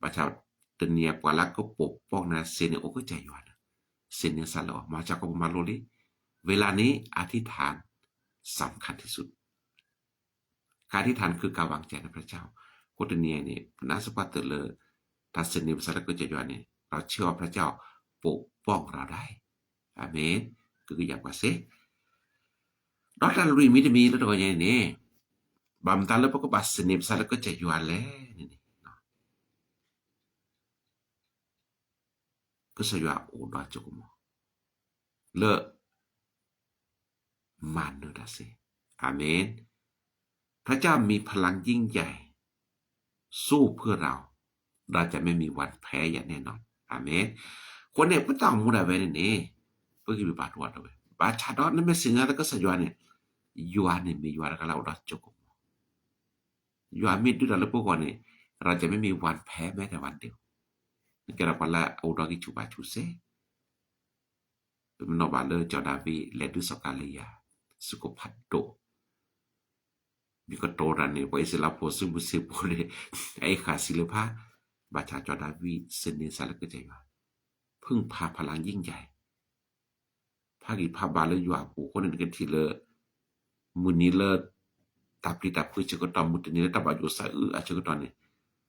ဘၣ်ဆၣ်တနံၤအံၤ ပှၤလၢကပိာ်ပီၢ်နၤစ့န့ၣ် အိၣ်ကစၢ်ယွၤန့ၣ်, သန့ၤသးလၢအီၤ မၤစၢၤကီးပမၤလိလံ, ဝံၤလၢ်န့ၣ် อธิษฐานสำคัญที่สุด การอธิษฐานคือการวางใจในพระเจ้า အဃိတနံၤအံၤန့ၣ် ပနၢ်စ့ၢ်ကီးတၢ်လၢ တၢ်သန့ၤပသးလၢကစၢ်ယွၤန့ၣ် เราเชื่อว่าพระเจ้าปกป้องเราได้, อาเมน, ကဟုကယာ်ပှၤစ့ၢ် ဒီးတၢ်လွံၢ်မံၤတမံၤလၢတဂီၢ်ညါအံၤန့ၣ် ဘၣ်မတၤလၢပကဘၣ်သန့ၤပသးလၢကစၢ်ယွၤလဲၣ်န့ၣ်န့ၣ် ကစၢ်ယွၤအိၣ်ဒီးဆိကမိၣ် လၢ မၤနၢၤတၢ်စ့ၢ်, อาเมน, พระเจ้ามีพลังยิ่งใหญ่ สู้เพื่อเรา เราจะไม่มีวันแพ้อย่างแน่นอน อาเมน, အဃိန့ၣ် ပတၢ်အိၣ်မူဒၣ်ဝဲန့ၣ်န့ၣ် ပဂံၢ်ဘါထုကဖၣ်ဒိၣ်ဝဲ ဘၣ်ဆၣ်ဒီးနမ့ၢ်သ့ၣ်ညါလၢကစၢ်ယွၤန့ၣ် ယွၤန့ၣ်မ့ၢ်ယွၤတဂၤလၢအိၣ်ဒီးဆိကမိၣ် ယွၤမ့ၢ်ဒုးတၢ်လၢပဂီၢ်န့ၣ် เราจะไม่มีวันแพ้แม้แต่วันเดียว နကဲဒီးပှၤလၢအအိၣ်ဒီးဂံၢ်ဆူၣ်ဘါဆူၣ်စ့ၢ် ပမ့ၢ်နီၣ်ဘၣ်လၢစီၤဒၤဝံး လဲၤဒုးစီၤကၤလံယၤ စူၢ်ကဖးဒိၣ် မ့ၢ်ကတိၤတၢ်န့ၣ် ပှၤအံၣ်စရ့လးဖိစုမုၢ်စ့ဖိန့ၣ် အအံၤဃာ်စံးလၢဖး ဘၣ်ဆၣ်စီၤဒၤဝံးသန့ၤသးလၢကစၢ်ယွၤ พึ่งพาพลังยิ่งใหญ่ ဖးဂံၢ်ဖးဘါလၢယွၤအပူၤအဃိန့ၣ် နကထံၣ်လၢ မုၢ်နံၤလၢ တၢ်ပျံၤတၢ်ဖုးဆၢကတီၢ် မုၢ်တနံၤလၢတၢ်ဘၣ်ယိၣ်သးအုးအဆၢကတီၢ်န့ၣ်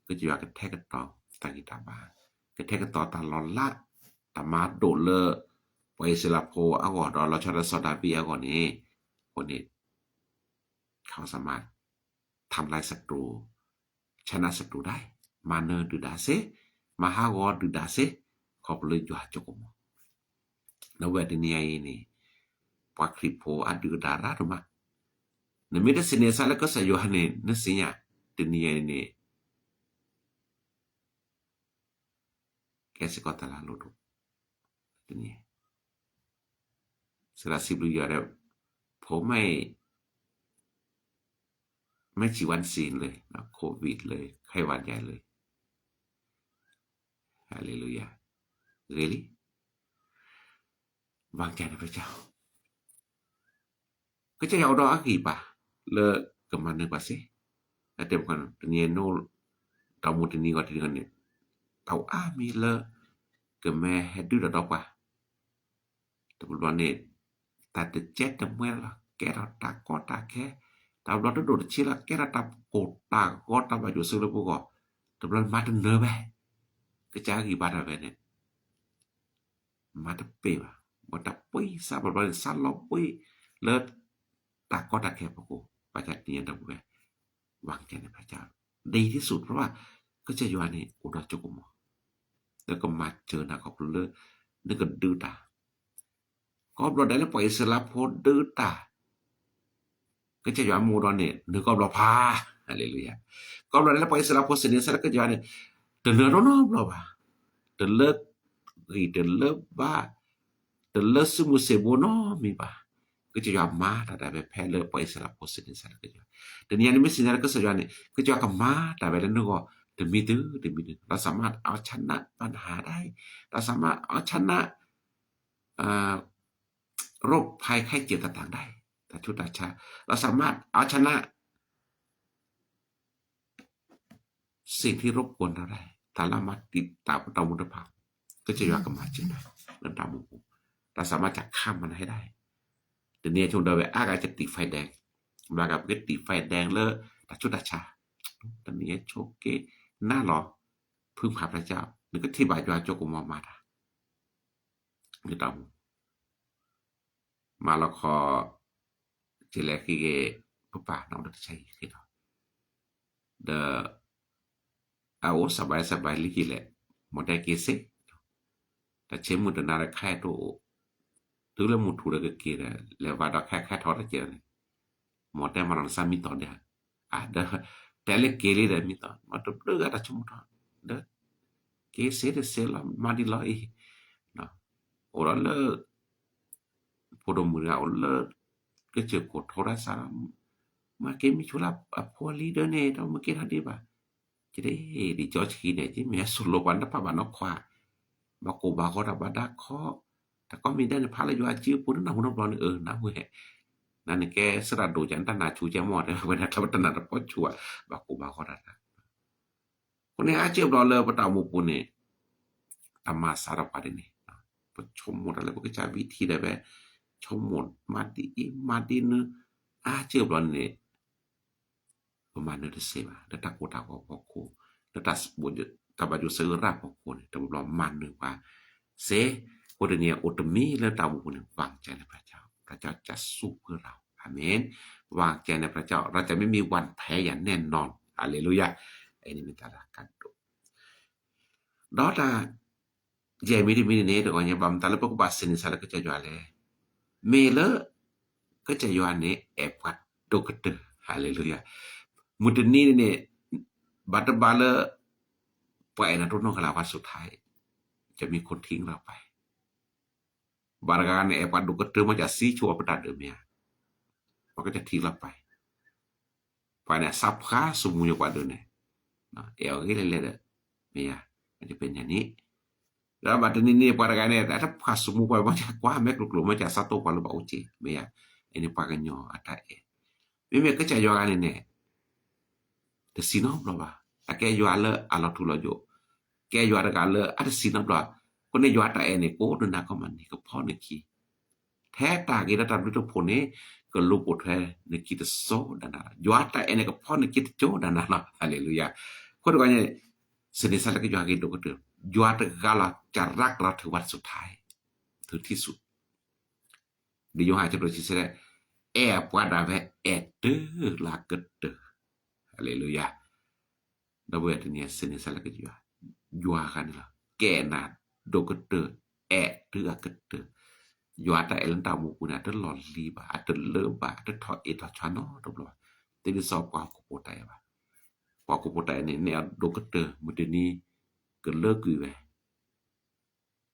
ကစၢ်ယွၤကထဲကတီၤတၢ်ဂံၢ်တၢ်ဘါ ကထဲကတီၤတၢ်လီၤလး တၢ်မၤဒိၣ်လၢ ပှၤအံၣ်စရ့လးဖိအဂီၢ် ဒီးလီၤဆီဒၣ်စီၤဒၤဝံးအဂီၢ်န့ၣ် အဃိန့ၣ် เขาสามารถทำลายศัตรู ชนะศัตรูได้ မၤနၢၤဒုၣ်ဒါစ့ၢ် မၤဟးဂီၤဒုၣ်ဒါစ့ၢ် ခီဖျိလၢယွၤဆိကမိၣ် ဒီးဝဲတနံၤအံၤန့ၣ် ပှၤခရံာ်ဖိအဒုၣ်အဒါရၣ်ဒိၣ်မး နမ့ၢ်တသန့ၤသးလၢကစၢ်ယွၤန့ၣ် နသ့ၣ်ညါ တနံၤအံၤန့ၣ် ကဲစ့ၢ်ကီးတၢ်လၢအလိၣ်ဒိၣ်, တနံၤ စံးဘျုးယွၤဒီး ဖိမ့ၢ် ไม่กี่วันซะเลยนะ โควิดเลย ไข้หวัดใหญ่เลย ฮาเลลูยา ဂ့ၤလံ ဝံသးစူၤန့ၣ် พระเจ้า ကစၢ်ယွၤအိၣ်ဒီးအဂံၢ်ဘါ လၢကမၤနၢၤပှၤစ့ၢ်, အတဲမကီ တနံၤအံၤ တၢ်အိၣ်မူတနံၤဂီၤတနံၤဂီၤန့ၣ် တၢ်အိၣ်အါမံၤလၢ ကမ့ၢ်ဟဲဒုးတၢ်ဒီးပှၤ တဘျီဘျီန့ၣ် တၢ်တကဲတမှဲလီၤ ကဲထီၣ်တၢ်ကီတၢ်ခဲ, တဘျီတဒိၣ်တဆံးလီၤ ကဲထီၣ်တၢ်ကိၢ်တၢ်ဂီၤ တၢ်ဘၣ်ယိၣ်စိလၢပဂီၢ်, တဘျီမၤတနၢၤဘၣ်, ကစၢ်အဂံၢ်ဘါတၢ်ဝဲန့ၣ် မၤတပ့ၢ်ဘၣ်, မ့ၢ်တၢ်ပှံၤစးဘျီဘျီန့ၣ် စးလီၤပှံၤလၢ တၢ်ကီတၢ်ခဲအဖီခိၣ်, ဘၣ်ဆၣ်တနံၤအံၤဒီပုၢ်ဝဲၢ် ဝံသးစူၤန့ၣ် พระเจ้า ဒီးယ့ၣ်ၡူး เพราะว่า ကစၢ်ယွၤန့ၣ် အိၣ်ဒီးဆိကမိၣ် လၢကမၤစၢၤနၤခီဖျိလၢ နကဒုးတၢ်, ကိးဘျီဒဲးလၢပှၤအံၣ်စရ့လးဖိဒုးတၢ် ကစၢ်ယွၤမ့ၢ်အိၣ်ဒီးန့ၣ် နၢၤကိးဘျီဖး, ဟါလ့လူယၤ, ကိးဘျီဒဲးလၢပှၤအံၣ်စရ့လးဖိစ့ၢ်န့ၣ် စးလၢကစၢ်ယွၤန့ၣ် တနၢၤတနီတဘျီဘၣ်, တလၢဂံၢ်တလၢဘါ တလၢစုမုၢ်စ့ၢ်ဘိနီတမံၤဘၣ်, ကစၢ်ယွၤမၤတၢ်ဒၣ်ဝဲဖဲလၢပှၤအံၣ်စရ့လးဖိစ့ၢ်န့ၣ် စးလၢကစၢ်ယွၤ, တနံၤအံၤန့ၣ်မ့ၢ်စံးညါလၢကစၢ်ယွၤန့ၣ် ကစၢ်ယွၤကမၤတၢ်ဝဲလၢနဂီၢ် တမံၤတမံၤ, เราสามารถเอาชนะปัญหาได้, เราสามารถเอาชนะ โรคภัยไข้เจ็บต่างๆได้, တၢ်ဆူးတၢ်ဆါ, เราสามารถเอาชนะ สิ่งที่รบกวนเราได้, တၢ်လၢမၤတံာ်တာ်ပတၢ်အိၣ်မူတဖၣ်, ကစၢ်ယွၤကမၤစၢၤနၤ လၢတၢ်အိၣ်မူပူၤ, เราสามารถจะข้ามมันให้ได้, တနံၤအံၤဆိကမိၣ်ဒီးဝဲ အါဂၤကတံာ် ไฟแดง, ဘၣ်ဂၤပကတံာ် ไฟแดง လၢတၢ်ဆူးတၢ်ဆါ, တနံၤအံၤဆိက့ၤနၤလီၤ, พึ่งพาพระเจ้า နကထံၣ်ဘၣ်ယွၤကၠိကမီၤမၤတၢ် လၢတၢ်အိၣ်မူ မၤလီၤခီ ကလဲၤဃ့က့ၤ ပပၢ်နီၢ်ဒီးတဆါဟံၣ်ဃ့ဒီး ဒီး အအိၣ်စဘၢၣ်စဘၢၣ်လံက့ၤလဲၣ်, မ်တဲက့ၤစ့ၢ်, တၢ်ဆ့မုၢ်တနၤဒီးခါအဲၣ်တအိၣ်, တုၤလၢမုၢ်ထူၣ်ဒီးကက့ၤဒီး လဲၤဝါဒီးခဲခဲထီၣ်တက့ၢ်န့ၣ်, မ်တဲမၤလီၤနစၢ်မံသီၣ်ဒီး, အါ ဒီး တဲလၢက့ၤလံဒီးမံသီၣ် မ့ၢ်တဘျုးဂၤတၢ်ဆိကမိၣ်ထီၣ်, ဒီး က့ၤစ့တစ့လီၤ မၤဒ်လီၤအံၤ, အိၣ်ဒီးလၢ ဖိဒိၣ်မုၣ်တဂၤအိၣ်လၢ ကစၢၢ်ခိၣ်ထိးတၢ်စးလီၤ, မၤက့ၤမံဆိလၢအဖိအလံၤဒၢန့ၣ် ဒီးမ့ၢ်က့ၤထီၣ်ဒံးဘၣ်, ကဒ်ဒ်ကၠီဆှံန့ၣ် ကမ့ၢ်အစိၤလိၤပှၤနတဖးဘၣ်နီၢ်ခွါ, ဘၣ်ကိၢ်ဘၣ်ဂီၤတၢ်ဘၣ်ဒါခီ, တၢ်ကိးမံၤဒဲးန့ၣ်ဖးလၢယွၤအစုပူၤနနၢ်ဟူနီတဘျီန့ၣ် အၢ နၢ်ဟူဟဲ, နန့ၣ်ကဲစရၣ်ဒိၣ်ကဲ နတၢ်နၢ်ဆူၣ်ကဲမီၢ် တဲဝဲဒၣ် တၢ်ပတနၢ်တပီဆူၣ်ဘၣ်, ဘၣ်ကိၢ်ဘၣ်ဂီၤတၢ် အဃိန့ၣ် အါစုဘျီလၢပတၢ်အိၣ်မူပူၤန့ၣ် တၢ်မၤစၢ်ဒီးပှၤဒ်န့ၣ် ပဆိကမိၣ်တၢ်လၢပကစၢ်ဝံထံၣ်ဒီးဝဲ ဆိကမိၣ်မၤဒ်အံၤမၤဒ်နုၤ အါစုဘျီန့ၣ် ပမၤနၢၤတစဲးဘၣ် လၢတၢ်ကိၢ်တၢ်ဂီၤဖီခိၣ် လၢတၢ်ဘၣ်ယိၣ်စၢရၣ်ဖီခိၣ်န့ၣ် တဘျီဘျီမၤနၢၤပှၤစ့ၢ်, အဃိတနံၤအံၤအိၣ်တမံၤလၢတၢ်အိၣ်မူပူၤန့ၣ် ဝံသးစူၤန့ၣ် พระเจ้า พระเจ้าจะสู้เพื่อเรา อาเมน ဝံသးစူၤန့ၣ် พระเจ้า เราจะไม่มีวันแพ้อย่างแน่นอน ฮาเลลูยา အန့ၣ်မ့ၢ်တၢ်လၢကါဒိၣ် ဒီးတၢ် ယဲၢ်မံၤတမံၤန့ၣ်န့ၣ် တဂီၤညါ ဘၣ်မတၤလၢပကဘၣ်စံးန့ၢ်စၢ်လၢကစၢ်ယွၤလဲၣ်, မ့ၢ်လၢ ကစၢ်ယွၤန့ၣ် အဲၣ်ပှၤဒိၣ်ကတၢၢ် ဟါလ့လူယၤ, မုၢ်တနံၤန့ၣ် ဘၣ်တဘၣ်လၢ ပှၤအဲၣ်နၤတအိၣ်နီတဂၤလၢၤဘၣ် สุดท้าย จะมีคนทิ้งเราไป ဘၣ်တဂၤန့ၣ် အဲၣ်ပှၤဒိၣ်ကတၢၢ် မ့ၢ်စ့ၢ်ကီးပတၢ်ဒုးမ့ၢ်ဧါ, ပှၤကစၢ်ထံလီၤပာ် ပှၤန့ၣ် အစးဖှါစမူယိၤပှၤဒုးန့ၣ် အဲၣ်အီၤဂ့ၤလဲၣ်လဲၣ်ဒီး မ့ၢ်ဧါ, မ့ၢ်တပညါန့ၣ် ဒီးဘၣ်တနံၤန့ၣ် ပှၤတဂၤန့ၣ် အတဖှါစမူပှၤ မ့ၢ်စ့ၢ်ကွၢ်မဲာ်ကျိၤကျိၤ မ့ၢ်စ့ၢ်အစးတိပှၤလၢဘၣ်အိၣ်က့ၤ မ့ၢ်ဧါ, အန့ၣ်ပှၤကညီအတၢ်အဲၣ်, မ့မ့ၢ်ကစၢ်ယွၤဂၤန့ၣ်န့ၣ် တဆံးနီတဘျီဘၣ်, အကဲယွၤလၢအလီၤထူလီၤယိာ်, ကဲယွၤတဂၤလၢအတဆံးနီတဘျီ, အဃိန့ၣ်ယွၤတၢ်အဲၣ်န့ၣ် ကအိၣ်ဒီးနၤကီမးနံၤကဖီနခံ, ထဲတၢ်ဂ့ၤဒီးတၢ်ဘျုးတဖှိၣ်န့ၣ် ကလူၤပိာ်ထွဲနခံတစိၤဒၣ်နၤလီၤ, ယွၤတၢ်အဲၣ်န့ၣ် ကဖီနခံတစိၤဒၣ်နၤလီၤ, ဟါလ့လူယၤ, အဃိတဂီၤန့ၣ် စံးန့ၢ်စၢ်လၢကစၢ်ယွၤဂ့ၤဒိၣ်ကတၢၢ်, ယွၤတဂၤလီၤ จะรักเราถึงวันสุดท้าย ถึงที่สุด ဒီးယိၤဟၣ်အဆၢဒိၣ်တဆံဆၢ အဲၣ်ပှၤဒၣ်ဝဲအဲၣ်တုၤလၢအကတၢၢ်, ဟါလ့လူယၤ, ဒီပုၢ်ဝဲၢ်တနံၤအံၤ စံးန့ၢ်စၢ်လၢကစၢ်ယွၤ, ယွၤဂၤန့ၣ်လီၤ ကအဲၣ်နၤဒိၣ်ကတၢၢ် အဲၣ်တုၤအကတၢၢ်, ယွၤတၢ်အဲၣ်လၢတၢ်အိၣ်မူပူၤန့ၣ် အတလီၢ်လံၤဘၣ် အတလၢဘၣ် အတထီၣ်အ့ၣ်ထီၣ်ဆါနီတဘျီဘၣ်, တမ့ၢ်စ့ၢ်ပှၤဟီၣ်ခိၣ်ဖိတၢ်အဲၣ်ဘၣ်, ပှၤဟီၣ်ခိၣ်ဖိတၢ်အဲၣ်န့ၣ် နဲၣ်အီၤဒိၣ်ကတၢၢ် မုၢ်တနံၤ ကလၢကွံာ်ဝဲ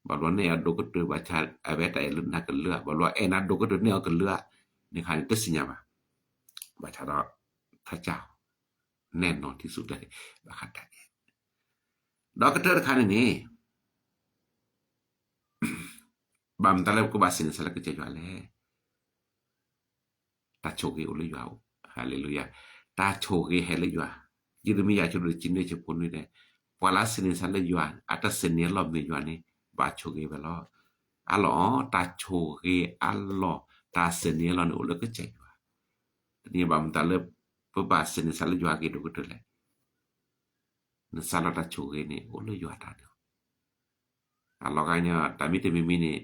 ဘၣ်ဘျီန့ၣ်အဒိၣ်ကတၢၢ် ဘၣ်ဆၣ်အဝဲတၢ်အဲၣ်လၢနၤကလုာ်ဧါ, ဘၣ်ဘျီအဲၣ်နၤဒိၣ်ကတၢၢ်န့ၢ်အီၤကလုာ်ဧါ, န့ၣ်ခါန့ၣ် တသ့ၣ်ညါဘၣ်. ဘၣ်ဆၣ်ဒီး พระเจ้า แน่นอนที่สุด ဘၣ်ဃးတၢ်န့ၣ်, ဒီးကတၢၢ်တခါန့ၣ်န့ၣ် ဘၣ်မတၤလၢပကဘၣ်စံးန့ၢ်သးလၢကစၢ်ယွၤလဲၣ်. တၢ်ဆိၣ်ဂ့ၤအိၣ်လၢယွၤအအိၣ်, ဟါလ့လူယၤ, တၢ်ဆိၣ်ဂ့ၤဟဲလၢယွၤ, ယံးရမံယၤ အဆၢဒိၣ်တဆံနွံ အဆၢဖိနွံန့ၣ်, ပှၤလၢအစံးန့ၢ်သးလၢယွၤ အတစံးန့ၢ်အလီၢ်မ့ၢ်ယွၤန့ၣ် ဘၣ်ဆိၣ်ဂ့ၤဝဲလီၤ. အလီၢ်အီၤ တၢ်ဆိၣ်ဂ့ၤအလီၢ် တၢ်စံးန့ၢ်အလီၢ်န့ၣ် အိၣ်လၢကစၢ်ယွၤ, တနံၤဘၣ်မတၤလၢ ပဘၣ်စံးန့ၢ်သးလၢယွၤအဂ့ၢ်ဒိၣ်ကတၢၢ်လဲၣ်. နစးလီၤတၢ်ဆိၣ်ဂ့ၤန့ၣ် အိၣ်လၢယွၤတၢ်န့ၣ်, အလီၤဂာ်ညီ တၢ်မံတမံၤမံၤန့ၣ်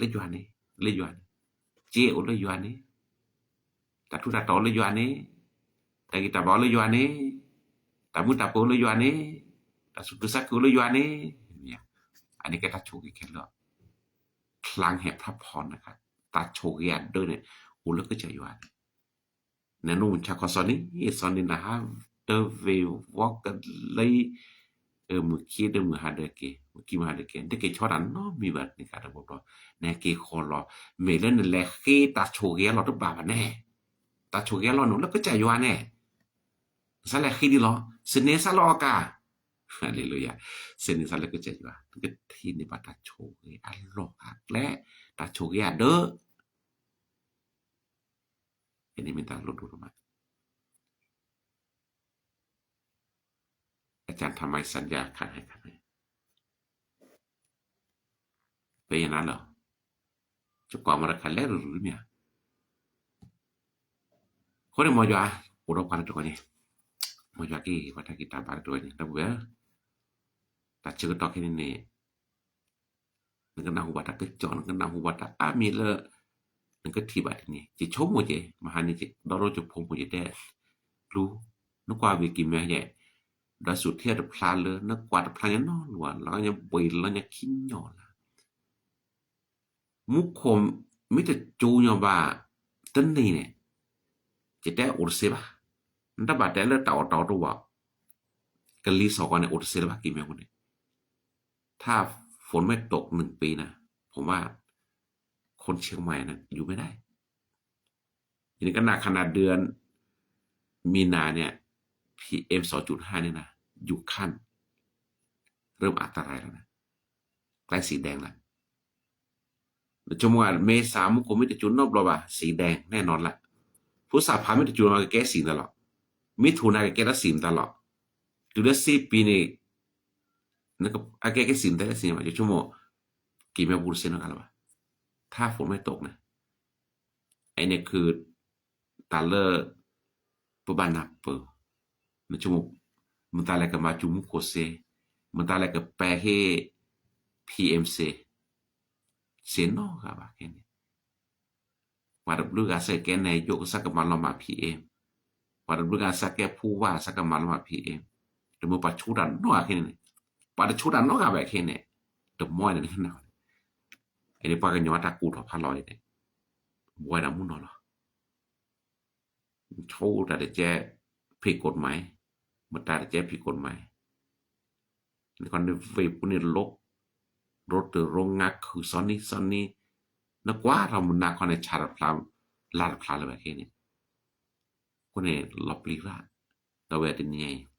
လၢယွၤန့ၣ်, လၢယွၤန့ၣ်, စ့အိၣ်လၢယွၤန့ၣ်, တၢ်ထူးတၢ်တီၤအိၣ်လၢယွၤန့ၣ်, တၢ်ဂံၢ်တၢ်ဘါအိၣ်လၢယွၤန့ၣ်, တၢ်မုာ်တၢ်ပၢၤအိၣ်လၢယွၤန့ၣ်, တၢ်သူၣ်ခုသးခုအိၣ်လၢယွၤန့ၣ်, အန့ၣ်ကဲတၢ်ဆိၣ်ဂ့ၤခဲလၢာ်, คลังแห่งพระพรนะคะ, တၢ်ဆိၣ်ဂ့ၤအဒၢးန့ၣ် အိၣ်လၢကစၢ်ယွၤန့ၣ် နနူမုၢ်ဆါခီစီၤန့ၣ် စီၤန့ၣ်နဟါ တဝ့ၢ်ဝီကလံ, မုၢ်ခံဒီးမုၢ်ဟါဒၢးက့ၤ, မုၢ်ခံမုၢ်ဟါဒၢးက့ၤ နတက့ၤဆီတၢ်နီတမံၤဘၣ်န့ၣ် ကဒီးဘီဘီ, နဟဲက့ၤဃီလီၤ, မ့ၢ်လၢနလဲၤဃ့တၢ်ဆိၣ်ဂ့ၤအလီၢ်တဘၣ်ဘၣ်န့ၣ်, တၢ်ဆိၣ်ဂ့ၤအလီၢ်န့ၣ် အိၣ်လၢကစၢ်ယွၤန့ၣ်, နစးလဲၤဃ့ဒ်လီၤ, စံးန့ၢ်စးလီၤအီၤကါ, ဟါလ့လူယၤ, စံးန့ၢ်စးလၢကစၢ်ယွၤ နကထံၣ်န့ၢ်ဘၣ်တၢ်ဆိၣ်ဂ့ၤအလီၢ်အကျဲ, တၢ်ဆိၣ်ဂ့ၤအဒၢး အန့ၣ်မ့ၢ်တၢ်လိၣ်ဒိၣ်ဒိၣ်မး, အကၢ်ထါမၤစၢ်ယၤခါန့ၣ်ခါန့ၣ်, ပယနၤလီၤ, ယကွၢ်မၤတခါလဲၣ်ရူၤရူၤမ့ၢ်ဧါ, အဃိန့ၣ်မ်ယွၤ အိၣ်ဒီးပှၤတဂၤန့ၣ်, မ်ယွၤက့ၤပှၤတၢ်ဂံၢ်တၢ်ဘါတဂၤန့ၣ် ဒီပုၢ်ဝဲၢ်, တၢ်ဆၢကတီၢ်ခဲန့ၣ်န့ၣ် နကနၢ်ဟူဘၣ်တၢ်ကစီၣ် နကနၢ်ဟူဘၣ်တၢ်အါမံၤလၢ နကထံၣ်ဘၣ်တနံၤ, ယဆိကမိၣ်က့ၤ မဟါန့ၣ် ဒီးရိကၠိဖိမိၢ်ယတဲ လူၤ, နကွၢ်ဝံၤက့ၤမဲာ်ညါ, ဒီးစူၢ်ထံအတဖျါလၢ နကွၢ်တဖျါညါနီတဘျီဘၣ်, လီၤညါဘှံးလီၤညါခံညီလၢ မူခိၣ်မ့ၢ်တစူၤညီဘၣ် တနံၤန့ၣ် ယတဲအိၣ်တစ့ဘၣ်, နတဘၣ်တဲလၢတၢ်အီၣ်တၢ်အီတအိၣ်ဘၣ်, ကလံၤစိးကီးန့ၣ် အိၣ်တစ့လၢၤဘၣ်က့ၤမဲာ်ပူၤန့ၣ်, ถ้าฝนไม่ตกหนึ่งปีนะ ผมว่าคนเชียงใหม่นะอยู่ไม่ได้ ทีนี้ก็หนักขนาดเดือนมีนาเนี่ย PM สองจุดห้า เนี่ยนะ อยู่ขั้น เริ่มอันตรายแล้วนะ ใกล้สีแดงแล้ว ชั่วโมงเมษา မူခိၣ်မ့ၢ်တစူၤနီတဘျီဘၣ် สีแดงแน่นอนละ พฤษภา မ့ၢ်တစူၤနီ ကကဲစံၣ်တၢ်လီၤ, မ့ၢ်ထူၣ်နၤကကဲတၢ်စံၣ်တၢ်လီၤ, တုၤလၢစ့ပံၤန့ၣ် အကဲကဲစံၣ်တၢ်လၢစံၣ်ဘၣ် ယဆိကမိၣ် က့ၤမဲာ်ပူၤတစ့နီတဂၤလၢၤဘၣ်, ถ้าฝนไม่ตกนะ အန့ၣ်ခု တၢ်လၢ ပဘၣ်နၢ်ပၢၢ်, နဆိကမိၣ် မတၤလဲၣ်ကမၤစူၤမူခိၣ်စ့, မတၤလဲၣ်ကပဲာ်ဟ့ၣ် PM စ့, စ့နီတဂၤဘၣ်ခဲန့ၣ်, ပှၤတဘျုးဂၤစ့ၢ်ကီးကဲ နာယိၣ် ကစၢ်ကမၤလီၤမၢ် PM, ပှၤတဘျုးဂၤစ့ၢ်ကီးကဲ ဖူဝါ ကစၢ်ကမၤလီၤမၢ် PM, တမ့ၢ်ပှၤဆူးတၢ်နီတဂၤခဲန့ၣ်, ပှၤတဆူးတၢ်နီတဂၤဘၣ်ခဲန့ၣ်, တမီၢ်န့ၣ်နကနၣ်န့ၣ်, အန့ၣ်ပှၤကညီတၢ်ကူၣ်ထီၣ်ဖးလီၤအံၤန့ၣ်, ဘှီဒၣ်မုၢ်နီၢ်လီၤ ဆိတၢ်တကဲ ဖ့ၣ်ကိၣ်တမး, မတၤတကဲဖ့ၣ်ကိၣ်တမး, နကီၢ်န့ၣ် Facebook န့ၣ်လိၣ်, ရိတၢၢ်ရိငါခုၣ်စီနံစီနံ, နကွၢ်ထီၣ်မုၢ်နၤခီန့ၣ် ဆၣ်တဖျါ, လါတဖျါလၢၤဘၣ်ခဲန့ၣ်, အဃိန့ၣ် လီၤပျံၤရၣ်, ဒီးဝဲတနံၤအံၤ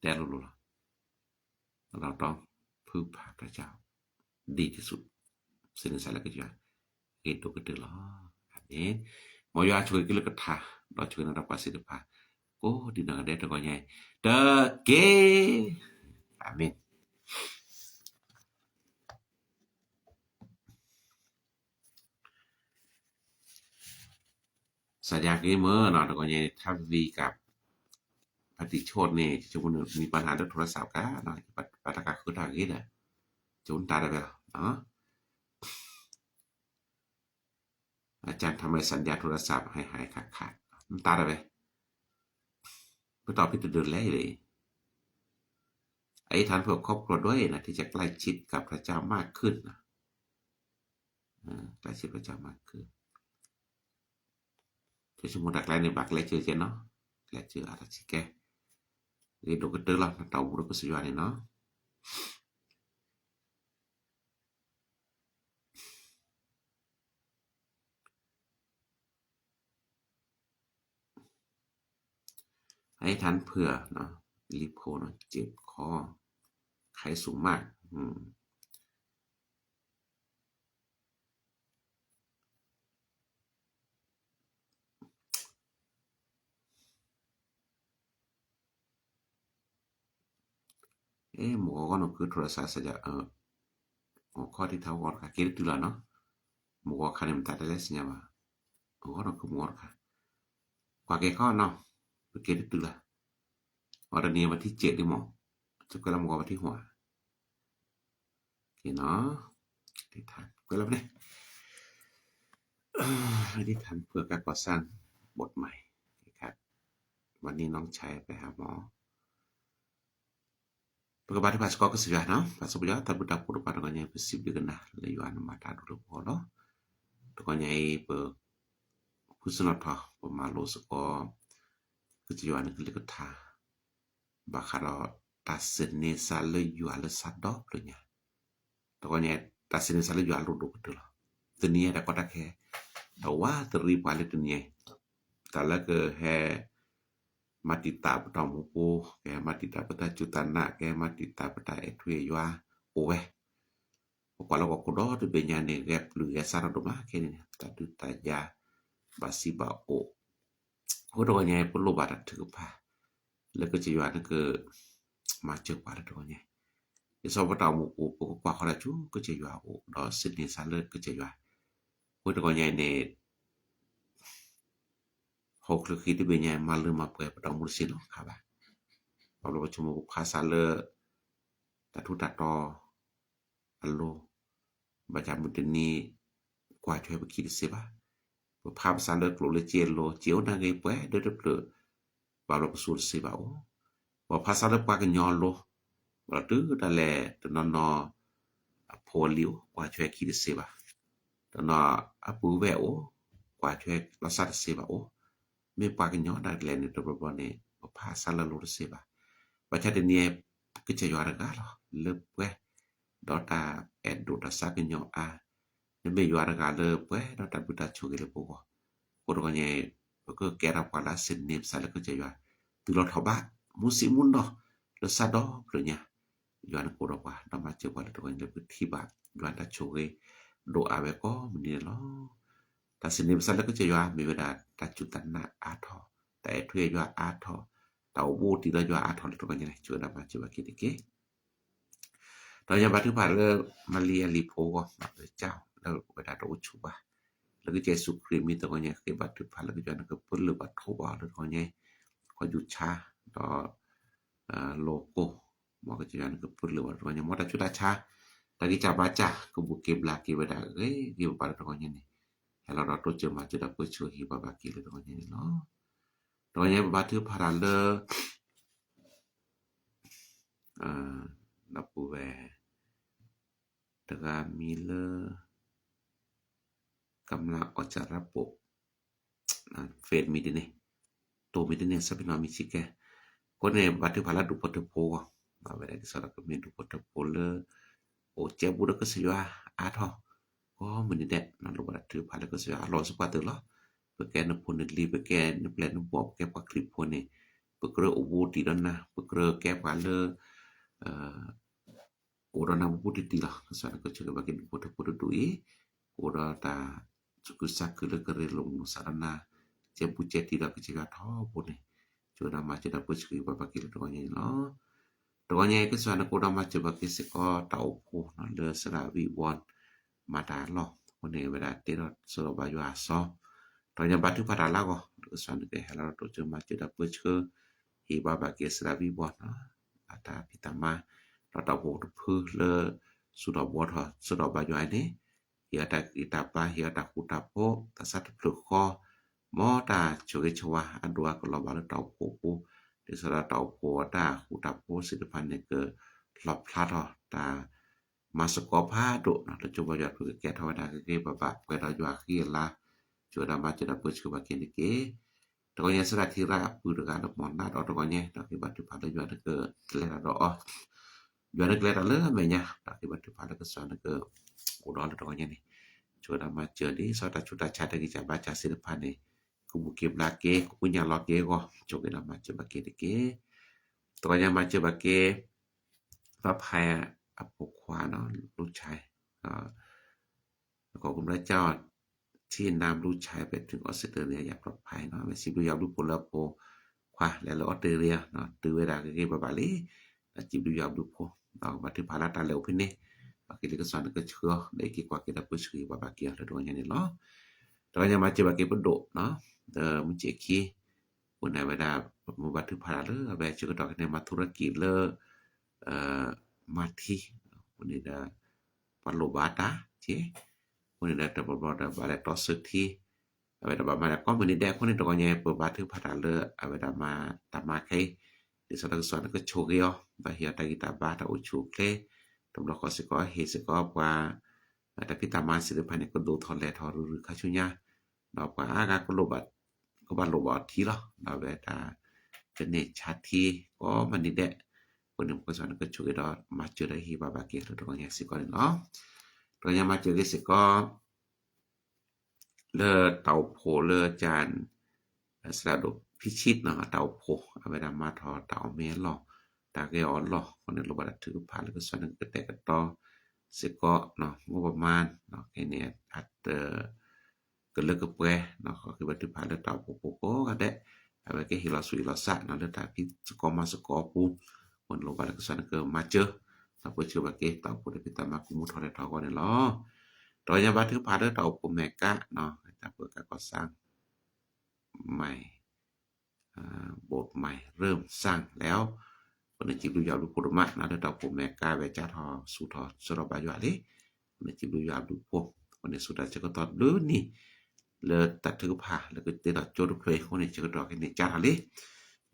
တဲလိၤလိၤလီၤ เราต้องพึ่งพาพระเจ้า ดีที่สุด စံးန့ၢ်စၢ်လၢကစၢ်ယွၤ ဂ့ၤဒိၣ်ကတၢၢ်လီၤ. အၤမ့ၣ်. မ်ယွၤဆိၣ်ဂ့ၤက့ၤလၢကထါ, ဒီးဆိၣ်ဂ့ၤနၤဒီးပှၤသ့ၣ်တဖၣ် ကိးဒံနီၢ်ဂၤဒဲး တဂီၤညါအံၤတက့ၢ်. အၤမ့ၣ်. စၢ်ယွၤဂ့ၤမ့ၢ်နီၤ တဂီၤညါအံၤ ထါဝံၤကး ပှၤတံာ်ဆိၣ်န့ၣ် ဆိကမိၣ်န့ၣ် မံၤပှၤနၤလၢ โทรศัพท์ ကါနီၤ ပှၤတၢ်ကဃုတၢ်ဂ့ၤဒီး ဆိနတၢ်တဝဲလီၤ. อาจารย์ทำไมสัญญาณโทรศัพท์หายหายขาดขาด နတၢ်တဝဲ ပတီၢ်ဖံတဒုလဲၣ် อธิษฐานเผื่อครอบครัวด้วยนะ ที่จะใกล้ชิดกับพระเจ้ามากขึ้นนะ ใกล้ชิดพระเจ้ามากขึ้น ဆိကမိၣ်တၢ်ကျဲန့ၣ် ဘၣ်ကျဲးစၢးကဲနီၤ ကျဲးစၢးအါထီၣ်ဆံးကဲ ဂ့ၤဒိၣ်ကတၢၢ်လီၤ နတၢ်အိၣ်မူဒီးကစၢ်ယွၤန့ၣ်နီၤ အဟ့ၣ်ထၢဖုၣ်ဧါ, လံာ်ဖိနီၤ စ့ၢ်ခီ, ခါအံၤစူၤမး, အဲ မုၢ်ဂီၤဂီၢ်နီၢ်ခု ထူရစါစၢ်ယၤ, ဂီၤခီထံထါဂီၤတခါ က့ၤတတုၤလၢ်နီၤ, မုၢ်ဂီၤခါန့ၣ် မတၤတလဲၣ်စံညါဘၣ်, မုၢ်ဂီၤနီၢ်ခု မုၢ်ဂီၤတခါ, ကွၢ်က့ၤခီနီၤ, ပက့ၤတတုၤလၢ်, အီၤတနံၤဘၣ်ထံၣ်စဲးဒ်မး, စကွဲလၢမုၢ်ဂီၤဘၣ်ထံၣ်ဟူဧါ က့ၤနီၤ, ကွဲလၢဖဲန့ၣ် အဟ့ၣ်ထၢဖုၣ်ကါကီၢ်စၢ် ဘိးတမၤအံၤ, ဝဲန့ၣ်နီၢ်ဆါပဟးမး ပကဘါထုကဖၣ်စ့ၢ်ကီးကစၢ်ယွၤနီၤ, ပၢ်စီဆှံယွၤ တၢ်ဘျုးတၢ်ဖှိၣ်တဖၣ် တဂီၤညါအံၤ ပစံးဘျုးကနၤလၢယွၤနမၤတၢ်ဒိၣ်လၢပဂီၢ်လီၤ. တဂီၤညါအံၤ ပ ဖုစနီၣ်ထီၣ် ပမၤလိစ့ၢ်ကီး ကစၢ်ယွၤနကလုၢ်ကထါ ဘၣ်ဃးဒီးတၢ်စံးန့ဆါလၢယွၤလၢဆၢဒီဖျၢၣ်ညါ တဂီၤညါ တၢ်စံးန့ဆါလၢယွၤအလိၣ်ဒိၣ်ကတၢၢ်လီၤ. သနံၤညါတၢ်ကီတၢ်ခဲ တဝါသရံပှၤလၢတနံၤညါအံၤ တၢ်လၢကဟဲ မၤတံာ်တာ်ပတၢ်အိၣ်မူပူၤ, ကဟဲမၤတံာ်တာ်ပတၢ်စူၢ်တၢ်နာ်, ကဟဲမၤတံာ်တာ်ပတၢ်အဲၣ်ထူအဲၣ်ယွၤအိၣ်ဝဲ, ပကွၢ်လၢပှၤကိးဒီတဘ့ၣ်ညါန့ၣ် ဂဲၤပျုၢ်ဂဲၤဆှးထီၣ်ဒိၣ်မးခဲန့ၣ် တၢ်ဒုးတၢ်ယၤ ဘၣ်စံးဘၣ်အိၣ်, အဃိတဂီၤညါအံၤ ပလိၣ်ဘၣ်တၢ်ထုကဖၣ် လၢကစၢ်ယွၤနက မၤစၢၤပှၤလၢတဂီၤညါအံၤ, ဒ်သိးပတၢ်အိၣ်မူပူၤ ပကကွၢ်ဃီတၢ်ဆူကစၢ်ယွၤအအိၣ် ဒီးစံးန့ဆါလၢကစၢ်ယွၤ, အဃိတဂီၤညါအံၤန့ၣ် ဟီၣ်ခိၣ်ချၢဃံတဘ့ၣ်ညါ မၤလၢမၤပှဲၤပတၢ်အိၣ်မူတစ့ၢ်နီတခါဘၣ်. ဘၣ်ဘျီပဆိကမိၣ်ပဖးစၢ်လၢ တၢ်ထူးတၢ်တီၤအလိၤ, ဘၣ်ဆၣ်မုၢ်တနံၤ ကွၢ်ထွဲပခံတစ့ၢ်ဘၣ်. ပဖးပစၢ်လၢကျိၣ်လၢစ့အလိၤ စ့အိၣ်နာ်က့ၤပှဲၤဒၢတဖျၢၣ်, ဘၣ်ဘျီပစူးတစ့ၢ်ဘၣ်အိၣ်, ပဖးစၢ်လၢပှၤကညီအလိၤ, ဘၣ်လီၤတုၤဒၣ်လဲာ်တနီၤနီၤ အဖိအလံၤအိၣ် ကွၢ်ထွဲခံတစ့ၢ်ဘၣ်. တနီၤအပုၢ်ဝဲၢ်အိၣ် ကွၢ်ထွဲလီၤစၢ်တစ့ၢ်ဘၣ်အိၣ်, မ့ၢ်ပှၤကညီဒၣ်လဲာ်န့ၣ် တဘျီဘျီန့ၣ် ပဖးစၢ်လၢလိၤတစ့ၢ်ဘၣ်. ဘၣ်ဆၣ်တနံၤအံၤ ကစၢ်ယွၤတဂၤလီၤ လၢပှဲၤဒီးတၢ်အဲၣ်ဒိးတၢ်ဆါကညီၤအါ, နမ့ၢ်ယွၤတဂၤလၢပှဲၤဒီးတၢ်ဘျုးတၢ်ဆိၣ်ဂ့ၤလၢပဂီၢ်, အဃိတဂီၤညါအံၤ ပကကဲထီၣ်ပှၤလၢအစံးန့ဆါလၢကစၢ်ယွၤ, တုၤလီၤထီၣ်ဘး မူဆံးမူနီၢ် လၢဆၢဒီဖျၢၣ်ညါ, ယွၤနကအိၣ်ဒီးပှၤ ဒီးမၤစၢၤပှၤလၢတဂီၤညါလၢပကထံၣ်ဘၣ် ယွၤတၢ်ဆိၣ်ဂ့ၤ ဒိၣ်အါဝဲကိးမုၢ်နံၤန့ၣ်လီၤ. တၢ်စံးန့ဆါလၢကစၢ်ယွၤ မ့ၢ်ဝဲဒၣ်တၢ်စူၢ်တၢ်နာ်အါထီၣ်, တၢ်အဲၣ်ထူအဲၣ်ယွၤအါထီၣ်, တၢ်အိၣ်ဘူးတံၢ်ဒီးယွၤအါထီၣ်လၢတဂီၤညါန့ၣ် ဆိၣ်ဝဲဒၣ်မၤစၢၤဘၣ်က့ၤတက့ၢ်. တဂီၤညါဘါထုကဖၣ်လၢ မၤလံအလံာ်ဖိအဂီၢ် လၢကစၢ်လၢဝဲဒၣ်တအိၣ်ဆူၣ်ဘၣ်, လၢကစၢ်ယ့ၣ်ၡူးခရံာ်မံၤတဂီၤညါ ဃ့ဘါထုကဖၣ်လၢကစၢ်ယွၤနကပၢလၢၢ်ဘၣ်ထိးဘၣ်အီၤလၢတဂီၤညါ, ခီယူၤဆါ ဒီး လိၤကိၢ်, မ်ကစၢ်ယွၤနကပၢလၢၢ်ဘၣ်တဂီၤညါ မ်တၢ်ဆူးတၢ်ဆါ, တၢ်ဂံၢ်စၢ်ဘါစၢ် ကဘူးက့ၤဘျးက့ၤဝဲဒၣ်ဂ့ၤဂ့ၤဘၣ်ဘၣ်လၢတဂီၤညါန့ၣ်, ဟဲလီၤဒီးတိစၢၤမၤစၢၤဒီးပၢဆှၢဟ့ၣ်ဘါဘၣ်က့ၤလၢတဂီၤညါန့ၣ်လီၤ. တဂီၤညါပဘါထုကဖၣ်တၢ်လၢ ဒီပုၢ်ဝဲၢ် တဂၤမံၤလၢ ကမျၢၢ်အီၣ်စၢ်ရၢပိာ် ဖ့မံၤတန့ၢ်, တိၢ်မံၤတန့ၢ် ဆၢဖံနီၣ်မံၤဆံးကဲ, အဃိန့ၣ် ဘါထုကဖၣ်လၢဒူၣ်ဖိထၢဖိအဂီၢ်, အဝဲဒၣ်ဒ်သိးဒီးကမ့ၢ်ဒူၣ်ဖိထၢဖိလၢ အိၣ်စဲဘူးဒီးကစၢ်ယွၤအါထီၣ်, ကိးမုၢ်နံၤဒဲး လိၣ်ဘၣ်တၢ်ထုကဖၣ်လၢကစၢ်ယွၤအလီၢ်စ့ၢ်ကီးသ့လီၤ. ပကဲနဖိနလံၤ ပကဲနပျဲၢ်နဘီၣ် ပကဲပှၤခရံာ်ဖိန့ၣ်, ပကြၢးအိၣ်ဘူးတံၢ်ဒီးနၤ ပကြၢးကဲပှၤလၢ အိၣ်ဒီးနၤဘူးဘူးတံၢ်တံၢ်လီၤ. ကစၢ်ယွၤကဆိၣ်ဂ့ၤဘၣ်က့ၤဒူၣ်ဖိထၢဖိတဒူၣ်အံၤ, အိၣ်ဒီးတၢ်သူၣ်ခုသးခုလၢကရ့လိာ်မုာ်စၢ်ဒီးနၤ, စဲဘူးစဲတံၢ်ဒီးကစၢ်ယွၤထီဘိန့ၣ်, ဆိၣ်ဝဲဒၣ်မၤစၢၤဒီးပၢဆှၢက့ၤဘၣ်က့ၤလၢတဂီၤညါန့ၣ်လီၤ. တဂီၤညါအံၤ ကစၢ်ယွၤနကအိၣ်ဒီးမၤစၢၤဘၣ်က့ၤစ့ၢ်ကီးတၢ်အိၣ်ဖှိၣ်လၢသရၣ်ဝံၣ်ဝီ မၤတၢ်အလီၢ်, အဃိန့ၣ် အဝဲဒၣ်တဲဒီးစိဒီးဘါယွၤအစီ, တဂီၤညါဘါထုကဖၣ်တၢ်လၢအဂီၢ် လၢကစၢ်ယွၤနကဟဲလီၤဒီးတိစၢၤမၤစၢၤဒီးပၢဆှၢ ဟ့ၣ်ဘါဘၣ်က့ၤသရၣ်ဝံၣ်ဝီ အတၢ်ဖံးတၢ်မၤ, ဒီးတၢ်အိၣ်ဖှိၣ်တဖုလၢ စူၤထီၣ်ဘှီထီၣ် စိဒီးဘါယွၤန့ၣ်, ဟ့ၣ်အီၤတၢ်ဂံၢ်တၢ်ဘါ ဟ့ၣ်အီၤတၢ်ဃူတၢ်ဖိး တၢ်ဆါတဖျၢၣ်ဃီ, မ်တၢ်ဆိၣ်ဂ့ၤဆိၣ်ဝါအဒိၣ်အါကလီၤဘၣ်လၢတၢ်အိၣ်ဖှိၣ်အပူၤ, ဒ်သိးဒီးတၢ်အိၣ်ဖှိၣ်အတၢ်ဃူတၢ်ဖိးသ့ၣ်တဖၣ်န့ၣ် ကလီၣ်ဖျါထီၣ်တၢ် မၤသကိးဖးဒိၣ် လၢကၠိဘါယွၤဖုကကဲထီၣ်ဝဲဒၣ်ဂ့ၤဂ့ၤဘၣ်ဘၣ် ပှဲၤဒီးယွၤအဃံအလၤ, ဆိၣ်ဝဲဒၣ်မၤစၢၤဒီးပၢဆှၢဘၣ်က့ၤန့ၣ်တက့ၢ်. တဂီၤညါစရၣ်ထံရၣ်အပုၢ်တဂၤလၢမီၢ်နၢ်ဒီးတဂီၤညါ ဒီးက့ၤဘါထုကဖၣ်လၢယွၤနကကျဲၤတၢ်ဒီးအီၤ, ယွၤနကကျဲၤတၢ်လၢအမဲာ်ညါ ဒီးက့ၤဘါထုကဖၣ်လၢကစၢ်နက အိၣ်ဒီးလၢတဂီၤညါန့ၣ်, ဆိၣ်ဝဲဒၣ်မၤစၢၤဒ်သိးတၢ်ဆူးတၢ်ဆါတၢ်ဂံၢ်စၢ်ဘါစၢ်သ့ၣ်တဖၣ်န့ၣ်, ကဘူၣ်က့ၤဘျါက့ၤ ကကူညၢ်လီၤက့ၤအဂီၢ် ဆိၣ်ဂ့ၤဒီးမၤစၢၤဘၣ်က့ၤတက့ၢ်. တဂီၤညါမၤစၢၤဘၣ်က့ၤ ပၢ်ဖဲအဖိခွါနီၤ လူၢ်ဆဲ ขอบคุณพระเจ้า ที่นำลูกชายไปถึงออสเตรเลียอย่างปลอดภัยเนาะ စံးဘျုးယွၤဘျုးဖှိၣ်လၢအဖိခွါလဲၤလၢအီစထြ့လယါ တုၤဝဲဒၣ်ဂ့ၤဂ့ၤဘၣ်ဘၣ်လံ ဒီးစံးဘျုးယွၤဘျုးဖှိၣ် ဒီးဘါထုကဖၣ်လၢတၢ်လဲၤအိၣ်ဖဲန့ၣ် ဘၣ်က့ၤလၢကစၢ်နကဆိၣ်ဂ့ၤ ဒီးအံးက့ၤကွၢ်က့ၤဒီးပၢဆှၢက့ၤပှၤဘၣ်က့ၤအီၤလၢတဂီၤညါန့ၣ်လီၤ. တဂီၤညါမၤစၢၤဘၣ်က့ၤပဒိၣ် ဒီးမုၢ်ဆ့ၣ်ခံ အဃိန့ၣ်ဝဲဒၣ် ပမ့ၢ်ဘါထုကဖၣ်တၢ်လၢအဝဲဆၢကတီၢ်ကန့ၢ်မၤထူရကံၣ်လၢ မၤထံ အဃိန့ၣ်ဒီး ပှၤလိၣ်ဘၣ်တၢ်က့ အဃိန့ၣ်ဒီးတဘျီဘျီဒီးဘၣ်လဲၤတီဆၢထံ အဝဲဒၣ်ဘၣ်မၤဒီးကိးမုၢ်နံၤဒဲးအဃိန့ၣ် တဂီၤညါပဘါထုကဖၣ်တၢ်လၢအဝဲဒၣ်မၤတၢ်မၤခဲအံၤ ဒ်သိးဒီးကစၢ်နကဆိၣ်ဂ့ၤအီၤ ဒီးဟ့ၣ်အီၤတၢ်ဂံၢ်တၢ်ဘါတၢ်အိၣ်ဆူၣ်အိၣ်ချ့ တဘျီဃီစ့ၢ်ကီးဟ့ၣ်စ့ၢ်ကီးပှၤ တၢ်ဖံးတၢ်မၤသ့ၣ်တဖၣ်န့ၣ် ကဒိၣ်ထီၣ်လဲၢ်ထီၣ်ရုၢ်ရုၢ်ခါဆူညါ ဒီးပှၤအါဂၤ ကဘၣ်လိၣ်ဘၣ်အီၤထံလီၤ ဒီးအဝဲဒၣ် ကန့ၢ်ဆါထံ ကိးမုၢ်နံၤဒဲး အဃိန့ၣ် ပကစၢ်နကဆိၣ်ဂ့ၤဒီး မၤစၢၤဒီးဟ့ၣ်ဘၣ်ဘၣ်က့ၤလၢတဂီၤညါစ့ၢ်ကီးန့ၣ်လီၤ. တဂီၤညါမၤစၢၤက့ၤစ့ၢ်ကီး လၢတၢ်အိၣ်ဖှိၣ်လၢကၠၣ် စရၣ်ဒိၣ်ဖံဆံနီၤ တၢ်အိၣ်ဖှိၣ် အဝဲဒၣ်မၤထီၣ်တၢ်အီၣ်မ့ၤအလီၢ် တၢ်ဂ့ၤအီၣ်အလီၢ် အဃိန့ၣ် လိၣ်ဘၣ်တၢ်ထုကဖၣ်လၢကစၢ်နကကတဲာ်ကတီၤစ့ၢ်ကီး မိၢ်ပမါ ခဲန့ၣ် အတ ကလၢကပှဲၤ ဃီက့ၤဘါထုကဖၣ်လၢတၢ်အိၣ်ဖှိၣ်ဖိကိးဂၤဒဲး အဝဲကဟ့ၣ်လီၤဆူၣ်ဟ့ၣ်လီၤစး လၢတၢ်ဖံးသကိးမၤသကိးအပူၤ အဃိန့ၣ် လိၣ်ဘၣ်လၢကစၢ်နကမၤစၢၤ ဒီးပၢဆှၢဘၣ်က့ၤတၢ်အိၣ်ဖှိၣ်တၢ်ဖံးတၢ်မၤကမူထီၣ်လဲၤထီၣ်အဂီၢ်န့ၣ်လီၤ. တဂီၤညါဘါထုကဖၣ်လၢတၢ်အိၣ်ဖှိၣ်မဲာ်ကါ တၢ်ပၢကါကီၢ်စၢ် မၤ บทใหม่เริ่มสร้างแล้ว အဃိန့ၣ် စံးဘျုးယွၤဘျုးဖှိၣ်ဒိၣ်မး လၢတၢ်အိၣ်ဖှိၣ်မဲာ်ကါ အဝဲကၠါထီၣ်ဆူၣ်ထီၣ်ဆၢထီၣ်ဘါယွၤလံ အဃိန့ၣ် စံးဘျုးယွၤဘျုးဖှိၣ် အဃိန့ၣ် ဆူတၢ်ဆၢကတီၢ်ဘျုးနံၣ် လၢတၢ်ထုကဖၣ်လၢကတ့ထီၣ်ကၠိတဖျၢၣ်အံၤအဃိန့ၣ် ဆၢကတီၢ်ခဲအံၤန့ၣ် ကၠါထီၣ်လံ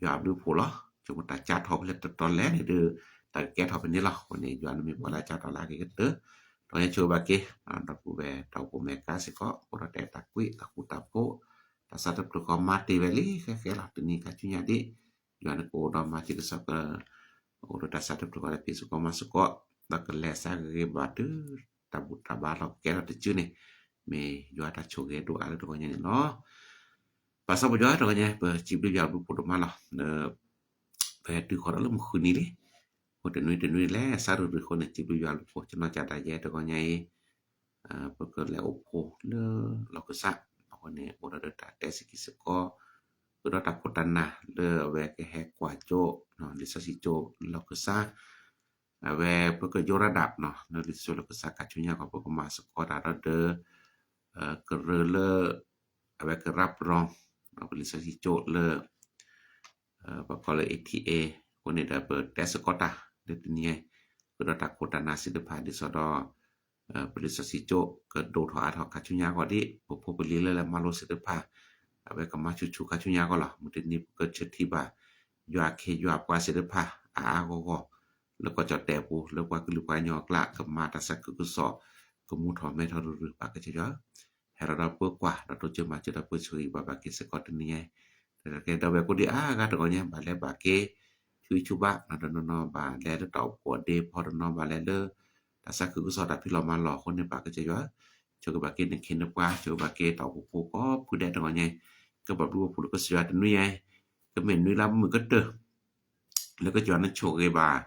ယွၤဘျုးဖှိၣ်လီၤ. ဆိကမိၣ်တၢ်ကၠါထီၣ်ဖဲလဲၣ်တတီၤလဲၣ်န့ၣ်ဒီး တၢ်ကကဲထီၣ်ဖဲန့ၣ်လီၤ. အဃိန့ၣ် ယွၤနမ့ၢ်ပှၤလၢအကၠါထီၣ်လၢအဂ့ၤကတၢၢ် ဒီးယဆိၣ်ဂ့ၤဘၣ်က့ၤ ဒီပုၢ်ဝဲၢ်တၢ်အိၣ်ဖှိၣ်မဲာ်ကါစ့ၢ်ကီး အိၣ်ဒီးတၢ်အဲၣ်တၢ်ကွံ တၢ်ဃူတၢ်ဖိး တၢ်စးတဖျၢၣ်ဃီမၤတ့ၢ်ဝဲလံ ဃဲဃဲလီၤ တနံၤခါဆူညါဒ် ယွၤနကအိၣ်ဒီးမၤစၢၤကစၢ်က အိၣ်ဒီးတၢ်စးတဖျၢၣ်ဃီလၢဖံးသကိးမၤသကိး ဒီးကလဲၤစးဂ့ၤဂ့ၤဘၣ်တုၤ တၢ်ဘူၣ်တၢ်ဘါလီၤကဲထီၣ်တစုန့ၣ် မ့ၢ်ယွၤတၢ်ဆိၣ်ဂ့ၤဒိၣ်အါလၢတဂီၤညါန့ၣ်လီၤ. ဘၣ်ဆၣ်ပယွၤတဂီၤညါ ပစံးဘျုးယွၤဘျုးဖှိၣ်ဒိၣ်မးလီၤ. ပဟဲတုၤဃီၤဒီးလၢမုၢ်ဃုနံၤလံ အဃိတနွံတနွံလဲၤစးရုၢ်ရုၢ်အဃိန့ၣ် စံးဘျုးယွၤဘျုးဖှိၣ်ကနီၢ်ကၠၢ်တၢ်ယဲတဂီၤညါအံၤ ပကလဲၤအိၣ်ဖှိၣ်လၢလီၢ်ကစၢ် အဃိန့ၣ် အိၣ်ဒီးတၢ်တဲစ့ၢ်ကီးစ့ၢ်ကီး ဃုာ်ဒီးတၢ်ခိၣ်တၢ်နၢ်လၢအဝဲကဟဲကွၢ်ကၠိ လံာ်စီဆှံကၠိလီၢ်ကစၢ် အဝဲပကယိရၢဒၣ် လၢလံာ်စီဆှံလီၢ်ကစၢ်ခါဆူညါကီး ပကမၤသကိးတၢ်ဒီး ကရၢလၢ အဝဲကရၢပရီ ပလံာ်စီဆှံကၠိလၢ ပကိးလၢ A T A အဃိန့ၣ်ဒီး ပတဲသကိးတၢ်လၢတနံၤအံၤ ဃုာ်ဒီးတၢ်ခိၣ်တၢ်နၢ်သ့ၣ်တဖၣ် ဒ်သိးဒီး ပလံာ်စီဆှံကၠိ ကဒိၣ်ထီၣ်အါထီၣ်ခါဆူညါအဂီၢ်ဒ် ပဖိပလံၤလၢလဲၤမၤလိသ့ၣ်တဖၣ် အဝဲကမၤဆူၣ်ဆူၣ်ခါဆူညါအဂီၢ်လီၤ. မုၢ်တနံၤပကဆၢထံၣ်ဘၣ် ယွၤအခ့ယွၤပှၤသ့ၣ်တဖၣ် အါအါဂီၢ်ဂီၢ် လၢကီၢ်ကၠီၣ်တဲာ်အပူၤ လၢပှၤကလုာ်ပှၤကညီအကျါ ကမၤတၢ်သးခုကစီၣ် ကမူထီၣ်မဲထီၣ်ရုၢ်ရုၢ် ပၢ်ကစၢ်ယွၤ ဟဲလီၤဒီးပၢကွၢ် ဒီးတိစၢၤမၤစၢၤဒီးပၢဆှၢဂံၢ်ဘါဘၣ်က့ၤစ့ၢ်ကီးတနံၤအံၤ ကဲဒီပုၢ်ဝဲၢ်ကိးဒံးအါဂၤတဂီၤညါ ဘၣ်လဲၤဘၣ်က့ၤ ဆူဟံၣ်ဆူဘါ တနီၤနီၤဘၣ်လဲၤလၢတၢ်အိၣ်ဖှိၣ်အဒ့ဖီ တနီၤဘၣ်လဲၤလၢ တၢ်သးခုကစီၣ်တၢ်ဖံးလီၤမၤလီၤအဃိန့ၣ် ပၢ်ကစၢ်ယွၤ ဆိၣ်ဂ့ၤဘၣ်က့ၤနခ့နပှၤ ဆိၣ်ဂ့ၤဘၣ်က့ၤတၢ်အိၣ်ဖှိၣ်ဖိကိးဖုဒဲးတဂီၤညါအံၤ ကဘၣ်ဘျုးဘၣ်ဖှိၣ်လၢကစၢ်ယွၤတနွံအံၤ ကမ့ၢ်နွံလၢမုာ်ကတၢၢ် လၢကစၢ်ယွၤနဆိၣ်ဂ့ၤဘၣ်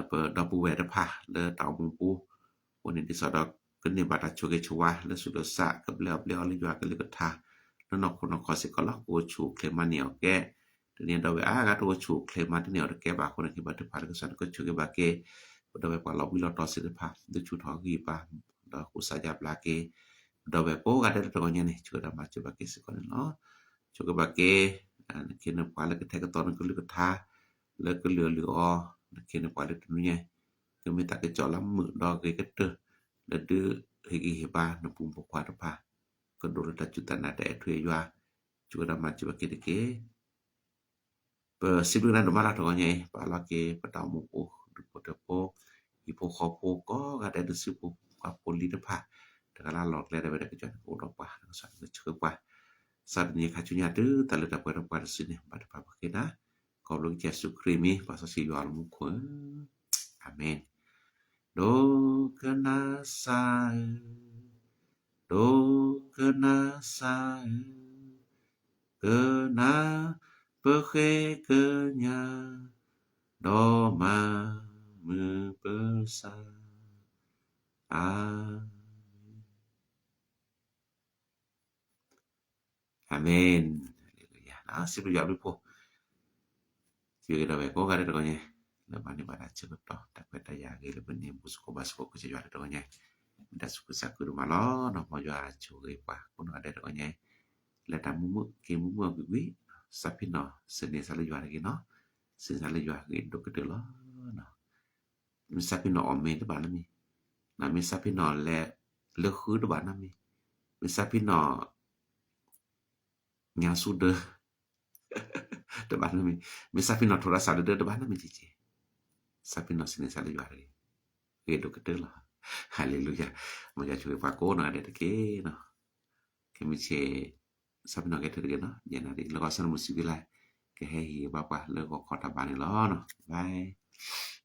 ပဒီပုၢ်ဝဲၢ်တဖၣ်လၢတၢ်အိၣ်မူပူၤ အဃိန့ၣ်ဒ်သိးဒီး ကန့ၢ်ဘၣ်တၢ်ဆိၣ်ဂ့ၤဆိၣ်ဝါလၢသူၣ်လၢသး ကဘျဲအီၣ်ဘျဲအီလၢယွၤကလုၢ်ကထါ လၢနီၢ်ခိနီၢ်ခီစ့ၢ်ကီးလီၤ. ကအိၣ်ဆူၣ်အိၣ်ချ့မၤန့ၢ်အီၣ်ကဲ တနံၤဒီပုၢ်ဝဲၢ်အါဂၤတအိၣ်ဆူၣ်အိၣ်ချ့မၤတန့ၢ်အီၣ်တကဲဘၣ်အဃိန့ၣ် ကဘၣ်ထုကဖၣ်လၢကစၢ်နကဆိၣ်ဂ့ၤဘၣ်က့ၤ ပဒီပုၢ်ဝဲၢ်ပှၤလီၤဘှံးလီၤတီၤသ့ၣ်တဖၣ် ဒုးဆူၣ်ထီၣ်ဂံၢ်ဘါ ဒီးကူစါယါဘျါက့ၤ ပဒီပုၢ်ဝဲၢ်ကိးဂၤဒဲးတဂီၤညါန့ၣ် ဆိၣ်ဂ့ၤဒီးမၤစၢၤဘၣ်က့ၤစ့ၢ်ကီးန့ၣ်လီၤ. ဆိၣ်ဂ့ၤဘၣ်က့ၤ နခ့နပှၤလၢကထဲကသီနကလုၢ်ကထါ လၢကလုၢ်အလုၢ်အီ နခ့နပှၤလၢတနွံညါ ကမ့ၢ်တၢ်ကစီၣ်လၢမုာ်ဒီးဂ့ၤကတၢၢ် လၢဒုးဟ့ၣ်ဂံၢ်ဟ့ၣ်ဘါနဖိမုၣ်ဖိခွါတဖၣ် ကဒိၣ်လၢတၢ်စူၢ်တၢ်နာ်တၢ်အဲၣ်ထူအယွၤ ဆိၣ်ဂ့ၤဒီးမၤစၢၤဘၣ်က့ၤတက့ၢ်. ပစံးဘျုးနၤဒိၣ်မးလီၤတဂီၤညါအံၤ ပအၢၣ်လီၤက့ၤပတၢ်အိၣ်မူပူၤ ဒူၣ်ဖိထၢဖိ ဟံၣ်ဖိဃီဖိကိးဂၤဒဲးတစုပူၤ ပှၤဖိလံၤတဖၣ် တဂၤလၢလီၢ်ကျဲဒၣ်ဝဲဒၣ်ကစၢ်နကအိၣ်ဒီးပှၤ ကစၢ်နကဆှၢပှၤ စးတနံၤခါဆူညါတုၤတၢ်လၢတၢ်ပှဲၤဒီးပှၤတစုန့ၣ် ဘၣ်တဖၣ်ပဃ့နၤ ခီဖျိကစၢ်ယ့ၣ်ၡူးခရံာ်အမံၤ ပၢ်စီဆှံယွၤလၢမူခိၣ်ဧၢ, အၤမ့ၣ်. ဒိကနၣ်စၢ်ဧၢ, ဒိကနၣ်စၢ်ဧၢ, ကနၣ်ပဃ့ကညး, ဒီးမၤမုာ်ပစၢ်. အၤမ့ၣ်. အၤမ့ၣ်. ဟါလ့လူယၤ. စံးဘျုးယွၤဘျုးဖှိၣ် စံးဘျုးက့ၤဒီပုၢ်ဝဲၢ်ကိးဂၤဒဲးတဂီၢ်ညါ, လၢဘၣ်န့ၢ်ဘၣ်တၢ်ဆၢကတီၢ် တၢ်ခွဲးတၢ်ယာ်အဂ့ၤ လၢပန့ၢ်ဘူၣ်သကိးဘါသကိး ကစၢ်ယွၤတဂီၢ်ညါ, မ့ၢ်တၢ်သူၣ်ခုသးခုဒိၣ်မးလီၤ. မ်ယွၤဆိၣ်ဂ့ၤပှၤကိးနီၢ်ဂၤဒဲးတဂီၢ်ညါ, လၢတၢ်မုာ်မုာ်က့ၤမုာ်မုာ်ကွံာ်ကွံာ်, သးဖ့ၣ်နီၣ် သန့ၤသးလၢယွၤတဂ့ၤနီၤ, သန့ၤသးလၢယွၤဂ့ၤဒိၣ်ကတၢၢ်လီၤ. မ့ၢ်သးဖ့ၣ်နီၣ်အီၣ်မ့ၤတဘၣ်နီတမံၤ, မ့ၢ်သးဖ့ၣ်နီၣ်လဲၤလၢဃုတဘၣ်နီတမံၤ, မ့ၢ်သးဖ့ၣ်နီၣ် ညါဆူဒၢ တဘၣ်နီတမံၤ, မ့ၢ်သးဖ့ၣ်နီၣ်ထိးဒၣ်စးဒၢဒၢတဘၣ်နီတမံၤက့ၤက့ၤ, သးဖ့ၣ်နီၣ်သန့ၤသးလၢယွၤတဂ့ၤ, ဂ့ၤဒိၣ်ကတၢၢ်လီၤ. ဟါလ့လူယၤ. မ်ယွၤဆိၣ်ဂ့ၤပှၤကိးနီၢ်ဂၤဒဲးတက့ၢ်နီၤ. ခဲမုၢ်ဆ့ၣ် သးဖ့ၣ်နီၣ်ကဟဲထီၣ်တဂ့ၤနီၤ, ယဲၢ်နၣ်ရံၣ် လၢကီၢ်ဆၣ်မုၢ်စံးဝံၤလၢ် ကဟဲဟ့ၣ်ဘၣ်ပှၤလၢဂီၤခီတၢ်ဘါန့ၣ်လီၤ. Bye.